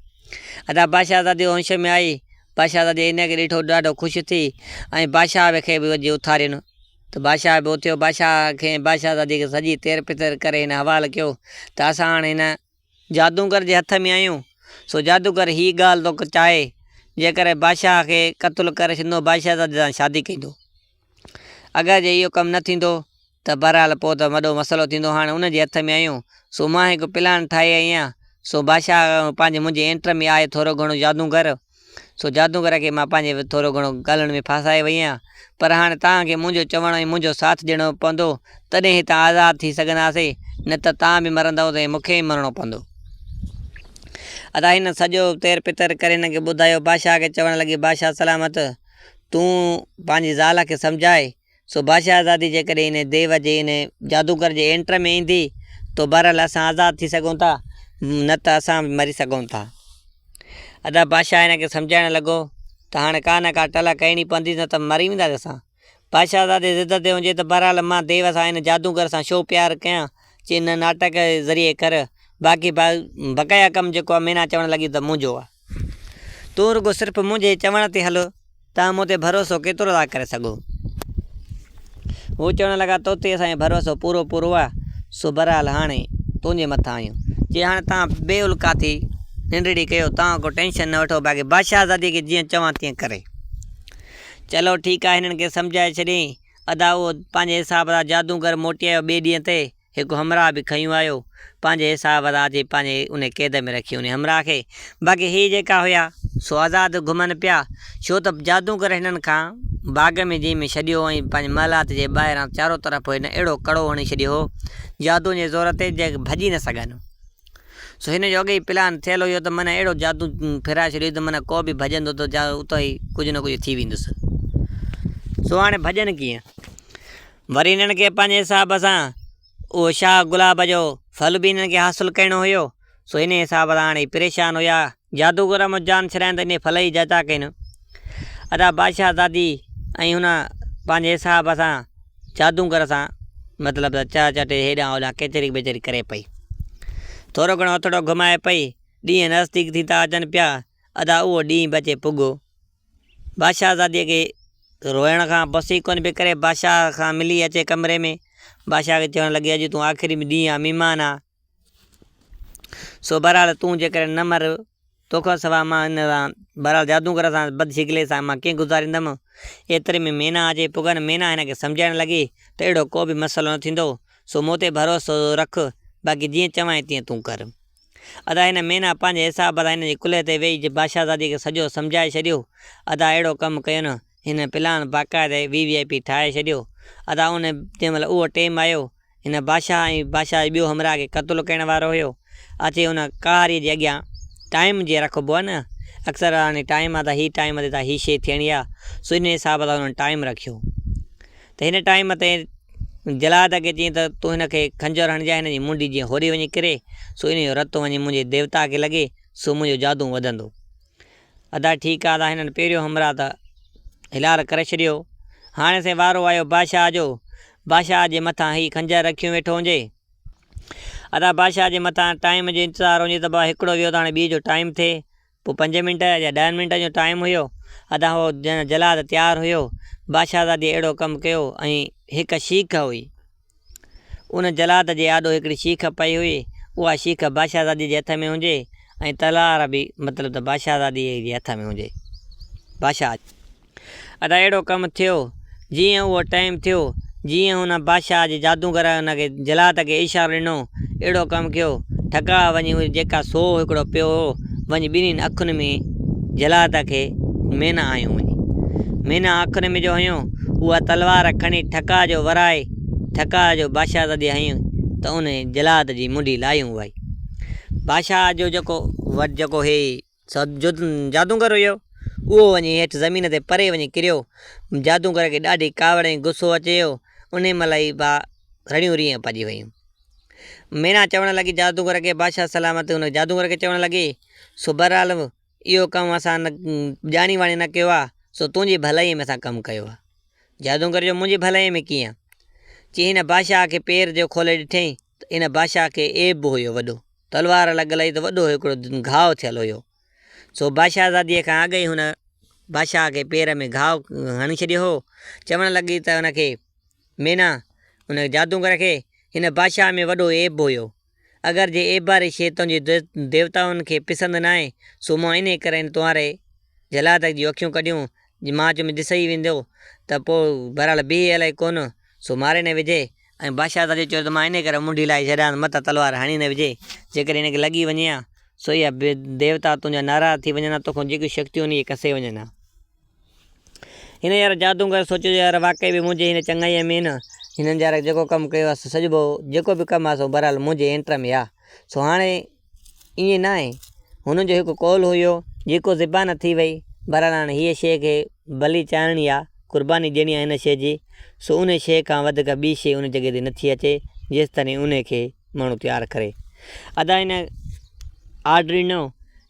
S1: ادا بادشاهزادي هوش ۾ آئي. بادشاهزادي هن کي ڏٺو ڏاڍو خوش ٿي ۽ بادشاهه کي به وجهي اٿارين. ته بادشاهه به اٿيو. بادشاهه کي ۽ بادشاهزادي کي سڄي تير پتير ڪري هن حوال ڪيو ته اسان هاڻي هن جادوگر جي هٿ ۾ آهيون، سو جادوگر هيء ڳالهه ٿو چاهي، جيڪڏهن بادشاهه کي قتل ڪري ڇڏيندو، بادشاهزادي سان شادي ڪندو. اگر جي اهو ڪم نه ٿيندو ته بهرحال پوء ته وڏو مسئلو ٿيندو. هاڻ ان جي هٿ ۾ آهيون. سو مان هڪ پلان ٺاهي آئي آهيان. سو بادشاهه پنهنجي منهنجي اينٽر ۾ آهي ٿورو گهڻو جادوگر. سو جادوگر کي مان پنهنجي ٿورو گهڻو ڳالهين ۾ ڦاسائي وئي آهيان. پر هاڻ توهان کي منهنجو چوڻ ۽ منهنجو ساٿ ڏيڻو پوندو، تڏهن هتان آزاد ٿي سگهنداسين، نه ته توهان به مرندؤ ۽ مون کي به مرڻو پوندو. ادا هن سڄو تير پتر ڪري هن کي ٻڌايو. بادشاهه کي چوڻ لڳي، بادشاهه سلامت! تون پنهنجي زال کي سمجهاء، سو بادشاهزادي جيڪڏهن انهي ديو جي انهي جادوگر جي اينٽر ۾ ايندي تو بهرحال اسان آزاد ٿي سگهون ٿا نه ته اسان به مري سگهون ٿا. ادا بادشاهه هن کي سمجهائڻ لڳو ته هاڻي ڪا نه ڪا ٽل ڪرڻي پوندي نه ته مري وينداسين اسان. بادشاهزادي ضد تي هجي ته بهرحال مان ديو سان ان جادوگر سان ڇو پيار ڪيان چي نه ناٽڪ ذريعي ڪر باقي بقايا ڪم جيڪو آهي مينا چوڻ لڳي ته منهنجو آهي. تون رڳو صرف منهنجي چوڻ تي هل، توهان مون تي ڀروسو ڪيترو ٿا ڪري سگهو؟ هو چوڻ لڳا، تو تي اسان جو ڀروسو پورو پورو آهي، سو بهرحال هاڻي تنهنجي مٿان آهيون. چي هاڻي توهان بي الڪا ٿي ننڊڙي ڪيو، توهان ڪو ٽينشن نه وٺو، باقي بادشاهزاديء کي جيئن چوان تيئن ڪري. چلو ٺيڪ آهي، هنن کي سمجهائي ڇڏيائين. ادا اهو پنهنجي حساب سان جادوگر موٽي آيو ٻئي ڏينهن تي. هڪ همراهه به کنيون آيو، پنهنجي حساب سان اچي پنهنجي انهي قيد ۾ رکي انهي همراهه کي. باقي هي جيڪا هيا، سو آزاد گهمن پيا، ڇو ته جادوگر هنن کان باغ ۾ جنهن ۾ ڇڏيو ۽ پنهنجي محلات جي ٻاهران چارو طرف هن اهڙو ڪڙو هڻي ڇڏيو هو، جادوء جي زور تي، جنهن کي ڀڄي نه سگهن. سو هن جو اڳي ئي پلان ٿيل هيو ته من اهڙو جادو ڦيرائي ڇڏيو ته من ڪو به ڀڄندو ته اتان ئي ڪجهه نه ڪجهه ٿي ويندس. سو هاڻي ڀڄن ڪيئن؟ وري هنن کي پنهنجي حساب سان اهو شاهه گلاب جو ڦل به هنن کي حاصل ڪرڻو هيو، سو انهيء حساب سان هاڻي پريشان هيا. جادوگر مان جان ڇڏائين ته انهيء ڦل جي جاچا ڪين. ادا بادشاهه زادي ۽ هن پنهنجي حساب سان جادوگر سان مطلب ته چهه چٽي هيڏانهن هوڏانهن ڪچهري ٻچهري ڪري پئي. ٿورو گهڻو هٿڙو گهمائي پئي. ڏينهن نزديڪ ٿيندا اچن پيا. ادا اهو ڏينهن به اچي پڳو. بادشاهزاديء کي روئڻ کان بس ئي ڪونه پئي ڪري. بادشاهه کان ملي اچي ڪمري ۾ بادشاهه کي چوڻ لڳي، اڄ تون آخري ڏينهن آ، مھمان آ، سو بھرحال تون جيڪڏهن نه مر، توکان سواء مان ان سان بھرحال جادوگر سان بدشڪلي سان مان ڪيئن گذاريندم. ايتري ۾ مينا اچي پڳن. مينا هن کي سمجهائڻ لڳي ته اهڙو ڪو به مسئلو نه ٿيندو، سو مون تي ڀروسو رک، باقي جيئن چوانء تيئن تون ڪر. ادا هن مينا پنهنجي حساب سان هن جي ڪلهي تي ويهي بادشاهزاديء کي سڄو سمجهائي ڇڏيو. ادا اهڙو ڪم ڪيو نه، هن پلان باقاعده وي وي آء پي ٺاهي ڇڏيو. ادا ان جنهن مهل اهو ٽيم آيو، هن بادشاهه ۽ بادشاهه جي ٻيو همراهه کي قتل ڪرڻ وارو هيو. اچي ان قهاريء جي اڳيان ٽائيم جيئن رکبو آهي نه، اڪثر هاڻي ٽائيم آ ته هي ٽائيم تي ته هي شيء ٿيڻي آ، سو انهيء حساب سان انهن ٽائيم رکيو ته هن ٽائيم تي جلاد کي چيائين ته تون هن کي خنجر هڻجانء، هن جي منڍي جيئن هوڏي وڃي ڪري، سو انهيء جو رت وڃي منهنجي ديوتا کي لڳي، سو منهنجو جادو وڌندو. ادا ٺيڪ آ ادا هنن پهريون همراهه ته هلار ڪري ڇڏيو. هاڻي سائين وارو آيو بادشاهه جو. بادشاهه جي مٿان هي خنجر رکيون ويٺو هجي. ادا بادشاهه جي مٿان ٽائيم جو انتظار هجي ته بابا هڪڙو ويو ته هاڻي ٻي جو ٽائيم ٿئي. پوء پنج منٽ يا ڏهن منٽن جو ٽائيم هيو. ادا هو جلاد تيار هيو. بادشاهزادي اهڙو ڪم ڪيو ۽ هڪ شيخ هئي. ان جلاد جي آڏو هڪڙي شيخ پئي هئي. اها شيخ بادشاهزادي جي هٿ ۾ هجي ۽ تلوار به مطلب ته بادشاهزادي جي هٿ ۾ هجي. بادشاهه. ادا اهڙو ڪم ٿيو، جيئن اهو ٽائيم ٿيو، جيئن هن بادشاهه جي جادوگر هن کي جلاد کي اشارو ڏنو، اهڙو ڪم ڪيو، ٺڪاء وڃي اهي جيڪا سو هڪڙو پيو هو، وڃي ٻنهين اکين ۾ جلاد کي مينا هنيو وڃي. مينا اکين ۾ جو هنيو، اها تلوار کڻي ٺڪاء جو ورائي، ٺڪاء جو بادشاهزادي هنيو ته ان جلاد جي منڍي لاهيون وئي. بادشاهه جو جيڪو وٽ جيڪو هي. جادوگر هيو، اهو وڃي هيٺ زمين تي پري وڃي ڪريو. جادوگر کي ڏاڍي ڪاوڙ ۽ غصو اچي ويو. انهيء مهل ئي با رڙيون ريهه پئجي ويون. مينا چوڻ لڳي جادوگر کي، بادشاهه سلامت ان جادوگر کي چوڻ لڳي، سو بهرحال اهو ڪم اسان ڄاڻي واڻي نه ڪيو آهي، سو تنهنجي ڀلائيء ۾ اسان ڪم ڪيو آهي. جادوگر چيو، منهنجي ڀلائيء ۾ ڪيئن؟ چي هن بادشاهه کي پير جو کولي ڏٺئين ته ان بادشاهه کي عيب به هيو وڏو. تلوار لڳل هئي ته وڏو هڪڙو گهاء ٿيل هيو. سو بادشاهزاديء کان اڳ ئي هن بادشاهه کي پير ۾ گهاء هڻي ڇڏيو هو. چوڻ لڳي ته هن کي، مينا، ان جادوگر کي، هن بادشاهه ۾ وڏو عيب هيو. اگر جي عيب واري شيء تنهنجي ديوتائن کي پسند ناهي، سو مان انهيء ڪري هن تنهاري جلاد جون اکيون ڪڍيون. جي مان چيم ڏسئي ويندو ته پوء بهرحال بيهي الائي ڪونه، سو ماري نه وجهي ۽ بادشاهه زادي چيو ته مان انهيء ڪري منڍي لاهي ڇڏيان ته متان تلوار هڻي نه وجهي، جيڪڏهن هن کي لڳي وڃي ها، سو اها ديوتا تنهنجا ناراض ٿي وڃن ها، توکان جيڪيون شڪتيون آهن اهي کسي وڃن ها. هن يار جادوگر سوچيو يار واقعي به منهنجي هن چڱائيء ۾ نه هنن يار جيڪو ڪم ڪيو آهي سو سڄبو جيڪو به ڪم آهي سو بهرحال منهنجي اينٽر ۾ آهي سو هاڻي ائين ناهي هن جو هڪ قول هيو جيڪو زبان ٿي وئي بهرحال هاڻي هيء شيء کي بلي چاڙهڻي آهي قرباني ڏيڻي آهي هن شيء جي سو ان شيء کان وڌيڪ ٻي شيء ان جڳهه تي نٿي اچي جيستائين ان کي ماڻهو تيار ڪري ادا هن آرڊر ڏنو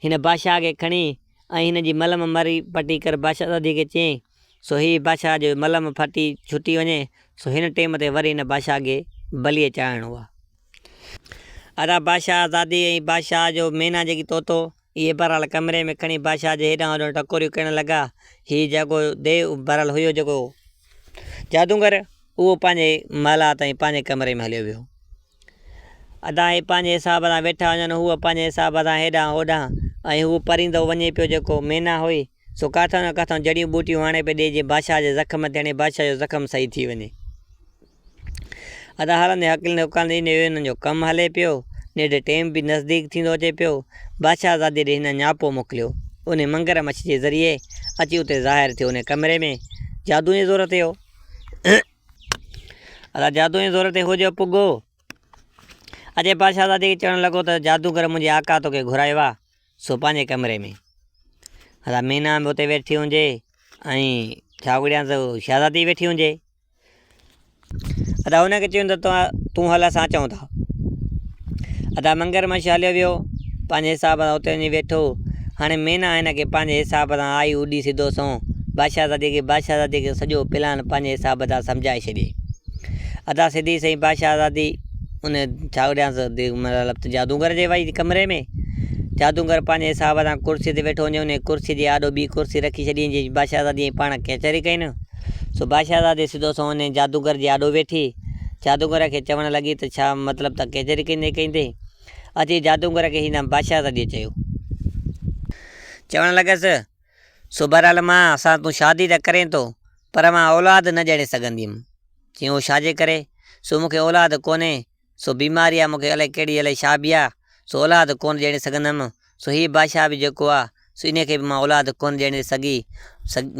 S1: هن بادشاهه کي کڻي ۽ هن جي ملم مري پٽي ڪر بادشاهزادي کي چيائين، سو هي بادشاهه جو ملم ڦٽي ڇٽي وڃي، سو هن ٽيم تي وري هن بادشاهه کي بليء چاڙهڻو آ. ادا بادشاهزادي ۽ بادشاهه جو مينا جيڪي طوطو، اهي بهرحال ڪمري ۾ کڻي بادشاهه جي هيڏانهن هوڏانهن ٽڪوريون ڪرڻ لڳا. هي جيڪو ديو بهرحال هيو جيڪو جادوگر، اهو پنهنجي محلات ۽ پنهنجي ڪمري ۾ هليو ويو. ادا هي پنهنجي حساب سان ويٺا هجن، هوء پنهنجي حساب سان هيڏانهن هوڏانهن ۽ هو پريندو وڃي پيو جيڪو مينا هئي، سو ڪاٿان نه ڪاٿان جڙيون ٻوٽيون آڻي پئي ڏي جيئن بادشاهه جي زخم تي هڻي بادشاهه جو زخم صحيح ٿي وڃي. ادا هلندي هڪلندي هڪلندي انهيء انهن جو ڪم هلي پيو. نيٺ ٽيم به نزديڪ ٿيندو اچي پيو. بادشاهه زادي ڏي هن نياپو موڪليو. انهي منگر مڇ جي ذريعي اچي اتي ظاهر ٿيو. انهي ڪمري ۾ جادوء جي زور تي هو. ادا جادو جي زور تي هو جو پڳو. اچي بادشاهزادي کي چوڻ لڳو ته جادوگر منهنجي آقا توکي گهرايو آ، سو پنهنجي ڪمري ۾. ادا مينا به اتي ويٺي هجي ۽ ڇا اڳڙيان ته شهزادي ويٺي هجي. ادا هن کي چيو ته تون هل اسان اچون ٿا. ادا منگر مڇ هليو ويو پنهنجي حساب سان اتي وڃي ويٺو. هاڻي مينا هن کي پنهنجي حساب سان آئي اڏي سڌو سنئون بادشاهزادي کي بادشاهزادي کي سڄو پلان پنهنجي حساب سان سمجهائي ڇڏيائين. ادا سڌي سئين بادشاهزادي ان ڇا ڏيانس مطلب ته جادوگر جي وئي ڪمري ۾. جادوگر پنهنجي حساب سان ڪرسي تي ويٺو هجي ان ڪرسي جي آڏو ٻي ڪرسي رکي ڇڏيائين جي بادشاهزادي ۽ پاڻ ڪچهري ڪين. سو بادشاهزادي سڌو سنئون ان جادوگر جي آڏو ويٺي. جادوگر کي چوڻ لڳي ته ڇا مطلب ته ڪچهري ڪيندي ڪيندي اچي جادوگر کي هن بادشاهزاديء چيو. چوڻ لڳس، سو بهرحال مان سان تون شادي ته ڪرين ٿو، پر مان اولاد نه ڄڻي سگهنديم. چيائين، اهو ڇا جي ڪري؟ سو مون کي اولاد ڪونهي، سو بيماري آ، مون کي الائي ڪهڙي الائي ڇا به آ، سو اولاد ڪونه ڄڻي سگهندم. سو هيء بادشاهه به جيڪو آ، سو انهيء کي به مان اولاد ڪونه ڄڻي سگهي،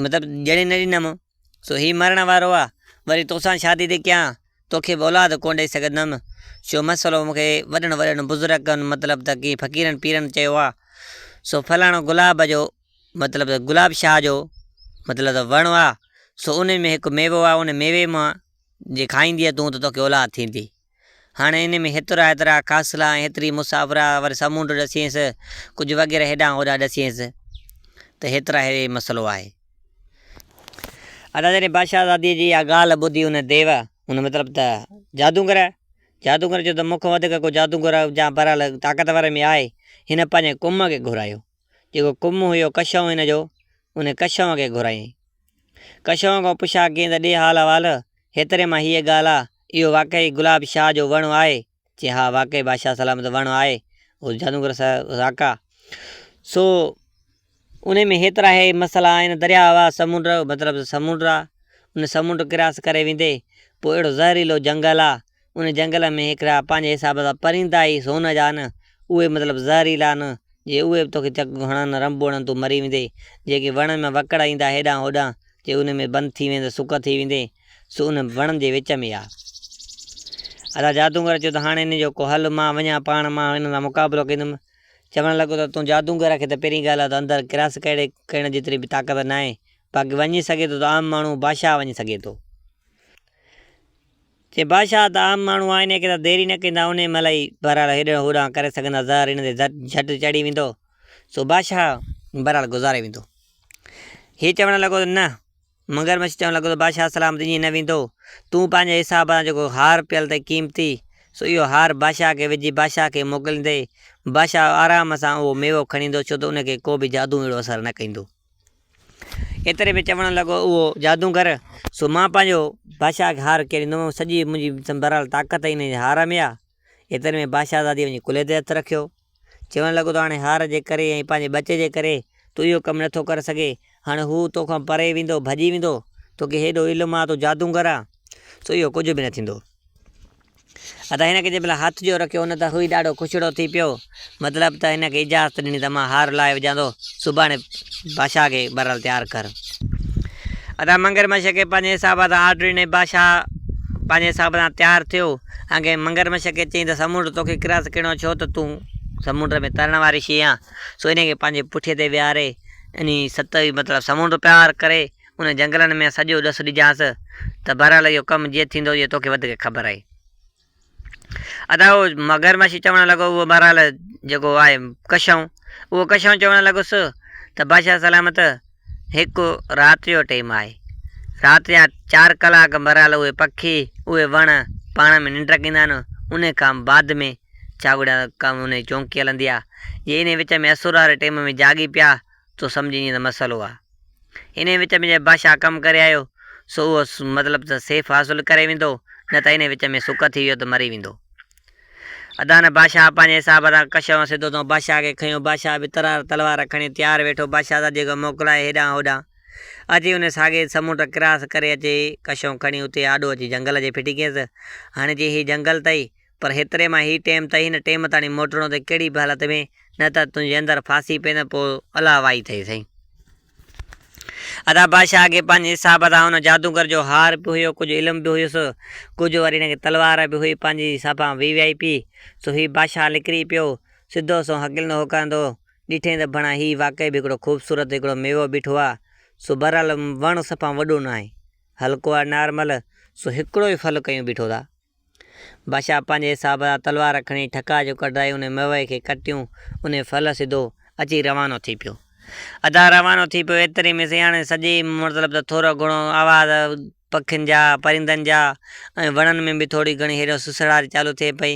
S1: مطلب ڄڻي نه ڏنم. سو هي مرڻ وارو آ، وري توسان شادي ٿي ڪيان، توکي به اولاد ڪونه ڏئي سگهندم. سو مسئلو مون کي وڏن وڏن بزرگن مطلب ته ڪي فقيرن پيرن چيو آ، سو فلاڻو گلاب جو مطلب ته گلاب شاهه جو مطلب ته وڻ آ، سو ان ۾ هڪ ميوو آ، ان ميوي مان جي کائيندينء تون ته توکي اولاد ٿيندي. هاڻي ان ۾ هيترا هيترا قافلا ۽ هيتري مسافرا وري سمونڊ ڏسينس، ڪجهه وغيره هيڏانهن هوڏانهن ڏسينس ته هيترا هي مسئلو آهي. ادا جڏهن بادشاهزاديء جي اها ڳالهه ٻڌي ان ديو، ان مطلب ته جادوگر، جادوگر چيو ته مون کان وڌيڪ ڪو جادوگر يا بهرحال طاقتور ۾ آهي، هن پنهنجي ڪم کي گهرايو. جيڪو ڪم هيو ڪشئون هن جو، ان ڪشئون کي گهرايائين. ڪشئون کان پڇا ڪيائين ته ڏي حال احوال، هيتري مان هيء ڳالهه آ، اهو واقعي گلاب شاهه جو وڻ آهي؟ چيائين ها واقعي بادشاهه سلامت وڻ آهي، اهو جادوگر ساڪا. سو انهي ۾ هيترا هي مسئلا آهن، درياء آ، سمنڊ مطلب سمنڊ آ، ان سمنڊ ڪراس ڪري ويندي پوء اهڙو زهريلو جنگل آ، ان جنگل ۾ هڪڙا پنهنجي حساب سان پرندا ئي سون جا آهن، اهي مطلب زهريلا آهن، جي اهي به توکي چڪ هڻن، رنبو هڻن تون مري ويندين، جيڪي وڻن مان وڪڙ ايندا هيڏانهن هوڏانهن، جي ان ۾ بند ٿي ويندين سڪ ٿي ويندين، سو ان وڻن جي وچ ۾ آ. ادا جادوگر چيو ته هاڻي ان جو ڪو حل مان وڃان پاڻ مان ان سان مقابلو ڪندم. چوڻ لڳو ته تون جادوگر کي ته پهرين ڳالهه آ ته اندر ڪراس ڪرڻ جيتري به طاقت ناهي، باقي وڃي سگهي ٿو ته عام ماڻهو بادشاهه وڃي سگهي ٿو. چي بادشاهه ته عام ماڻهو آهن، انهيء کي ته دير ئي نه ڪندا، انهيء مهل ئي بهرحال هيڏانهن هوڏانهن ڪري سگهندا، زهر هن تي جهٽ چڙهي ويندو، سو بادشاهه بهرحال گذاري ويندو. هي چوڻ لڳو ته نه، مگر مڇ چوڻ لڳو ته بادشاهه سلامت ائين نه ويندو، تون پنهنجي حساب سان جيڪو هار پيل اٿئي قيمتي، سو اهو هار بادشاهه کي وجهي بادشاهه کي موڪليندين، بادشاهه آرام سان اهو ميوو کڻي ايندو، ڇو ته ان کي ڪو به جادو اهڙو اثر نه ڪندو. ايتري ۾ چوڻ لڳو اهو جادوگر، سو مان پنهنجو بادشاهه کي هار ڪيئن ڏيندومانس، سڄي منهنجي بهرحال طاقت ئي انهيء هار ۾ آ. ايتري ۾ بادشاهزاديء وڃي ڪلهي تي هٿ رکيو. چوڻ لڳو ته هاڻي هار جي ڪري ۽ پنهنجي ٻچي جي ڪري تون اهو ڪم نٿو ڪري سگهين. هاڻي هو توکان پري ويندو، ڀڄي ويندو، توکي هيڏو علم آ، تون جادوگر آن، سو اهو ڪجهه به نه ٿيندو. ادا هن کي جنهن مهل هٿ جو رکيو ان ته هوئي ڏاڍو خوشڙو ٿي پيو. مطلب ته هن کي اجازت ڏني ته مان هار لاهي وجهان ٿو، سڀاڻي بادشاهه کي بهرحال تيار ڪر. ادا منگر مڇ کي پنهنجي حساب سان آرڊر ڏني، بادشاهه پنهنجي حساب سان تيار ٿيو. اڳي منگر مڇ کي چيائين ته سمنڊ توکي ڪراس ڪرڻو ڇو ته تون سمنڊ ۾ ترڻ واري شيء آن. سو انهيء کي پنهنجي پٺيء تي ويهاري انهي ست مطلب سمنڊ پار ڪري انهن جنگلن ۾ سڄو ڏس ڏجانس ته بهرحال اهو ڪم جيئن ٿيندو اهو توکي وڌيڪ خبر آهي. ادا اهو مگرمڇ چوڻ لڳو اهو بهرحال جيڪو آهي ڪشئون اهو ڪشئون چوڻ لڳس ته بادشاهه سلامت هڪ رات جو ٽيم آهي رات جا چار ڪلاڪ بهرحال اهي پکي اهي وڻ پاڻ ۾ ننڊ ڪندا آهن ان کان بعد ۾ ڇاڳڙا ڪم ان جي چونڪي هلندي آهي جي انهي وچ ۾ اسر واري ٽيم ۾ جاڳي پيا تو سمجهي ائين ته مسئلو آ. انهيء وچ ۾ جڏهن بادشاهه ڪم ڪري آيو، سو اهو مطلب ته سيف حاصل ڪري ويندو، نه ته انهيء وچ ۾ سڪ ٿي ويو ته مري ويندو. ادا نه بادشاهه پنهنجي حساب سان ڪشئون سڌو تون بادشاهه کي کنيو، بادشاهه به ترار تلوار کڻي تيار ويٺو، بادشاهه کي موڪلائي هيڏانهن هوڏانهن اچي انهيء ساڳئي سمنڊ ڪراس ڪري اچي ڪشئون کڻي اتي آڏو اچي جنگل جي ڦٽي ڪيس. هاڻي چي هي جنگل تئي، پر هيتري مان هي ٽيم ته هن ٽيم تاڻي موٽڻو اٿئي ڪهڙي به حالت ۾ نه ته تنهنجي اندر ڦاسي پئين پوء الله وائي ٿئي سائين. ادا بادشاهه کي پنهنجي حساب سان ان جادوگر جو هار به هيو ڪجهه علم به هيس ڪجهه وري هن کي تلوار به هئي پنهنجي حساب سان وي وي آئي پي سو هي بادشاهه نڪري پيو سڌو سنئون هڪلندو هوڪارندو ڏٺئين ته ڀڻا هي واقعي به هڪڙو خوبصورت هڪڙو ميوو بيٺو آ سو بهرحال وڻ صفا وڏو ناهي هلڪو آ نارمل سو هڪڙو ئي ڦل ڪيون بيٺو ٿا. بادشاهه پنهنجي حساب سان تلوار کڻي ٺڪاء جو ڪڍرائي انهي ميوي کي ڪٽيون، انهي ڦل سڌو اچي روانو ٿي پيو. ادا روانو ٿي پيو ايتري ۾ سياڻي سڄي مطلب ته ٿورو گهڻو آواز پکين جا، پرندن جا ۽ وڻن ۾ به ٿوري گهڻي هيڏو سسڙاٽ چالو ٿئي پئي.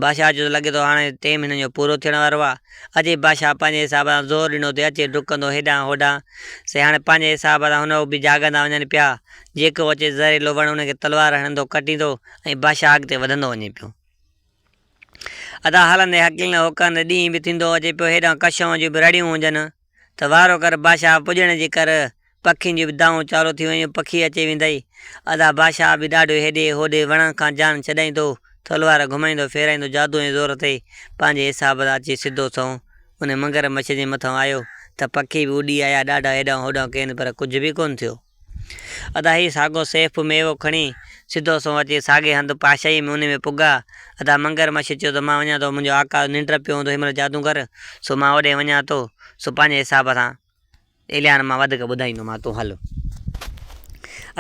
S1: بادشاهه جو ته لڳي ٿو هاڻي ٽيم هنن جو پورو ٿيڻ وارو آ. اچي بادشاهه پنهنجي حساب سان زور ڏنو ته اچي ڊڪندو هيڏانهن هوڏانهن. سياڻي پنهنجي حساب سان هن به جاڳندا وڃن پيا. جيڪو اچي زهريلو وڻ ان کي تلوار هڻندو ڪٽيندو ۽ بادشاهه اڳتي وڌندو وڃي پيو. ادا هلندي هڪلندي هوڪرندي ڏينهن به ٿيندو اچي پيو هيڏانهن ڪشئون جون به رڙيون هجن ته وارو ڪر بادشاهه پڄڻ جي ڪر پکين جون به دانهون چالو ٿي ويون پکي اچي ويندئي. ادا بادشاهه به ڏاڍو هيڏي هوڏي وڻن کان جان ڇڏائيندو تلوار گهمائيندو ڦيرائيندو جادو ۽ زور تي پنهنجي حساب سان اچي سڌو سنئون ان منگر مڇ جي مٿان آيو ته پکي به اڏي آيا ڏاڍا هيڏانهن هوڏانهن ڪين پر ڪجهه به ڪونه ٿيو. ادا هي ساڳو سيف ميوو کڻي سڌو سنئون اچي ساڳئي هنڌ پاشائيء ۾ انهي ۾ پڳا. ادا منگر مڇ چيو ته مان وڃان ٿو منهنجو آقا ننڊ پيو هوندو هن مهل جادوگر سو مان اوڏي وڃان ٿو سو پنهنجي حساب سان ايليان مان وڌيڪ ٻڌائيندومان تون هل.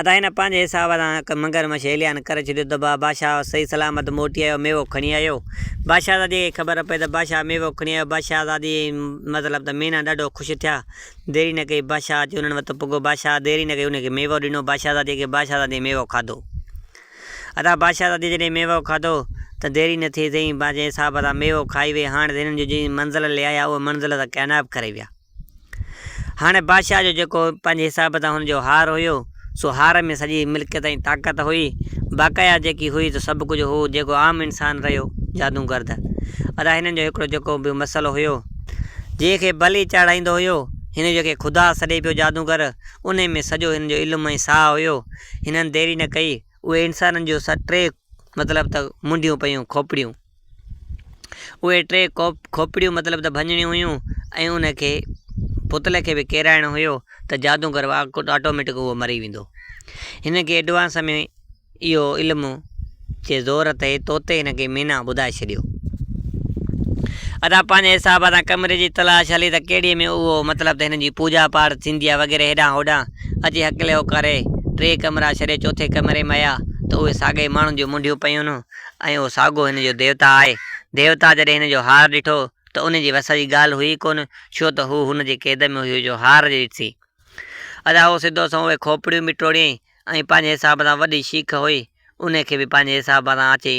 S1: ادا هن پنهنجي حساب سان هڪ منگر مڇ ايليان ڪري ڇڏيو ته بادشاهه صحيح سلامت موٽي آيو ميوو کڻي آيو. بادشاهزاديء کي خبر پئي ته بادشاهه ميوو کڻي آيو بادشاهزادي مطلب ته مينا ڏاڍو خوش ٿيا. ديري نه ڪئي، بادشاهه اچي انهن وٽ پڳو. بادشاهه ديري نه ڪئي، ان کي ميوو ڏنو. بادشاهزاديء کي بادشاهزاديء ميوو کاڌو. ادا بادشاهزاديء جڏهن ميوو کاڌو ته ديري نه ٿي ٿئين، جنهن حساب سان ميوو کائي وئي، هاڻ ته هنن جو جنهن منزل لي آيا، اها منزل ته ڪائناب ڪري ويا. هاڻي بادشاهه جو جيڪو پنهنجي حساب سان هن جو هار هيو، سو هار ۾ سڄي ملڪيت ۽ طاقت هئي. باقايا جيڪي هئي ته سڀ ڪجهه هو، جيڪو عام انسان رهيو، جادوگرد. ادا هنن جو هڪڙو جيڪو به مسئلو هيو، جنهن کي بلي چاڙهائيندو هيو، هن جنهن کي خدا سڏي پيو جادوگر، انهي ۾ سڄو هن جو علم ۽ ساهه هيو. هنن ديري نه ڪئي، اهي انسانن جون ٽي مطلب ته منڍيون پيون کوپڙيون. اهي ٽي کوپڙيون مطلب ته ڀڃڻيون هيون ۽ ان کي پتلي کي به ڪيرائڻو هيو ته جادوگر آٽوميٽڪ اهو مري ويندو. هن کي ايڊوانس ۾ اهو علم جي زور تي طوطي هن کي مينا ٻڌائي ڇڏيو. ادا پنهنجي حساب سان ڪمري جي تلاش هلي ته ڪهڙي ۾ اهو مطلب ته هنن جي پوڄا پاٺ ٿيندي آهي وغيره هيڏانهن هوڏانهن اچي هڪلي هوڪاري ٽي ڪمرا ڇڏي چوٿين ڪمري ۾ آيا ته اهي ساڳئي ماڻهن جون منڍيون پيون ۽ اهو ساڳو هن جو ديوتا آهي. ديوتا جڏهن هن جو هار ڏٺو ته ان جي وس جي ڳالهه هئي ڪونه ڇو ته هو هن جي قيد ۾ هيو جو هار جي ڏسي ادا هو سڌو سنئون اهي کوپڙيون به ٽوڙيائين ۽ پنهنجي حساب سان وڏي شيخ هئي، انهي کي به پنهنجي حساب سان اچي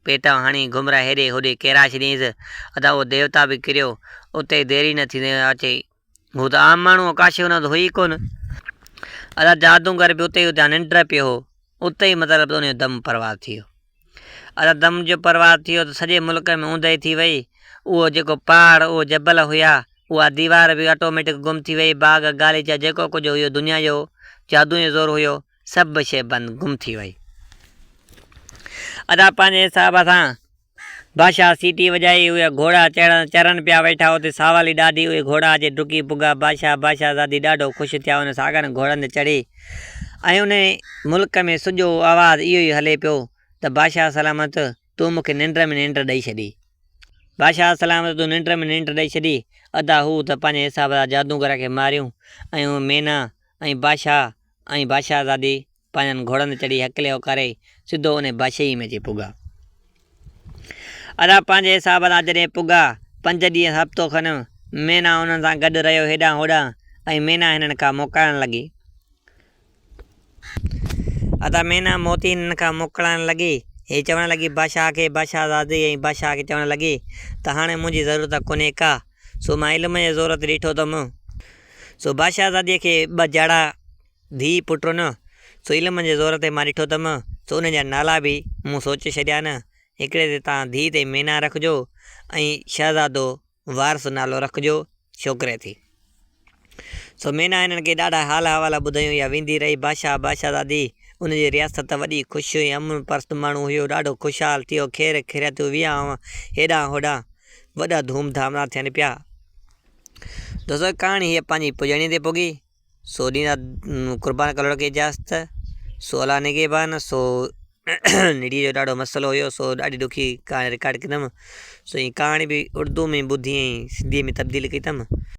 S1: پيٽان هڻي گهمرا هيڏي هوڏي ڪيرائي ڇڏيائينس. ادا اهو ديوتا به ڪريو، اتي ديري نه ٿيندي اچي هو ته عام ماڻهو هو، ڪا شيء هن وٽ هئي ئي ڪونه. ادا جادوگر به اتي ئي اتان ننڊ پيو هو، اتي ئي مطلب ته انهي جو دم پرواز ٿي ويو. ادا دم جو پرواز ٿي ويو ته سڄي ملڪ ۾ اوندهي ٿي وئي. اهو جيڪو پهاڙ، اهو جبل هيا. اها ديوار به آٽوميٽڪ گم ٿي وئي، باغ، غاليچا جيڪو ڪجهه هيو دنيا جو جادو ۽ زور هيو سڀ شيء بند گم ٿي وئي. ادا پنهنجي حساب سان بادشاهه سيٽي وڄائي اهي گهوڙا چرن پيا ويٺا اتي ساوالي ڏاڍي اهي گهوڙا اچي ڊڪي پڳا بادشاهه بادشاهزادي ڏاڍو خوش ٿيا ان ساڳن گهوڙن تي چڙهي ۽ ان ملڪ ۾ سڄو آواز اهو ئي هلي پيو ته بادشاهه سلامت تون مون کي ننڊ ۾ ننڊ ڏئي ڇڏي. بادشاهه سلامت تون ننڊ ۾ ننڊ ڏئي ڇڏي. ادا هو ته پنهنجي حساب سان جادوگر کي ماريون ۽ اهي مينا ۽ بادشاهه ۽ بادشاهزادي پنهنجن گهوڙن تي چڙهي هڪلي هوڪاري سڌو انهي بادشاهيء ۾ اچي پڳا. ادا پنهنجي حساب سان جڏهن پڳا، پنج ڏينهن هفتو کن مينا انهن سان گڏ رهيو هيڏانهن هوڏانهن ۽ مينا هنن کان موڪلائڻ لڳي. ادا مينا موتي هنن کان موڪلائڻ لڳي. هيء چوڻ لڳي بادشاهه کي، بادشاهزادي ۽ بادشاهه کي چوڻ لڳي ته هاڻي منهنجي ضرورت ڪونهي ڪا، سو مان علم جي زور تي ڏٺو اٿم. سو بادشاهزاديء کي ٻه جاڙا ڌيء پٽ نه، سو علم جي زور تي مان ڏٺو اٿم، سو انهن جا نالا به مون سوچي ڇڏيا آهن. هڪڙي تي تان ڌيء تي مينا رکجو ۽ شهزادو وارث نالو رکجو ڇوڪري تي. سو مينا هنن کي ڏاڍا حال احوال ٻڌايون. اها ويندي رهي. بادشاهه بادشاهزادي ان جي رياست وڏي خوش ۽ امن پرست ماڻهو هيو. ڏاڍو خوشحال ٿيو. خير خيريتون ويا هيڏانهن هوڏانهن وڏا ڌوم ڌام سان ٿين پيا. دوستو ڪهاڻي هيء پنهنجي پڄاڻيء تي پڳي. سو ڏيندا قربان ڪلهوڙو کي اجازت. سو الله نگهبان. سو نڙيء جو ڏاڍو مسئلو هيو سو ڏاڍي ڏکي ڪهاڻي رڪارڊ ڪندم سو هي ڪهاڻي به اردو ۾ ٻڌي ۽ سنڌيء ۾ تبديل ڪئي اٿم.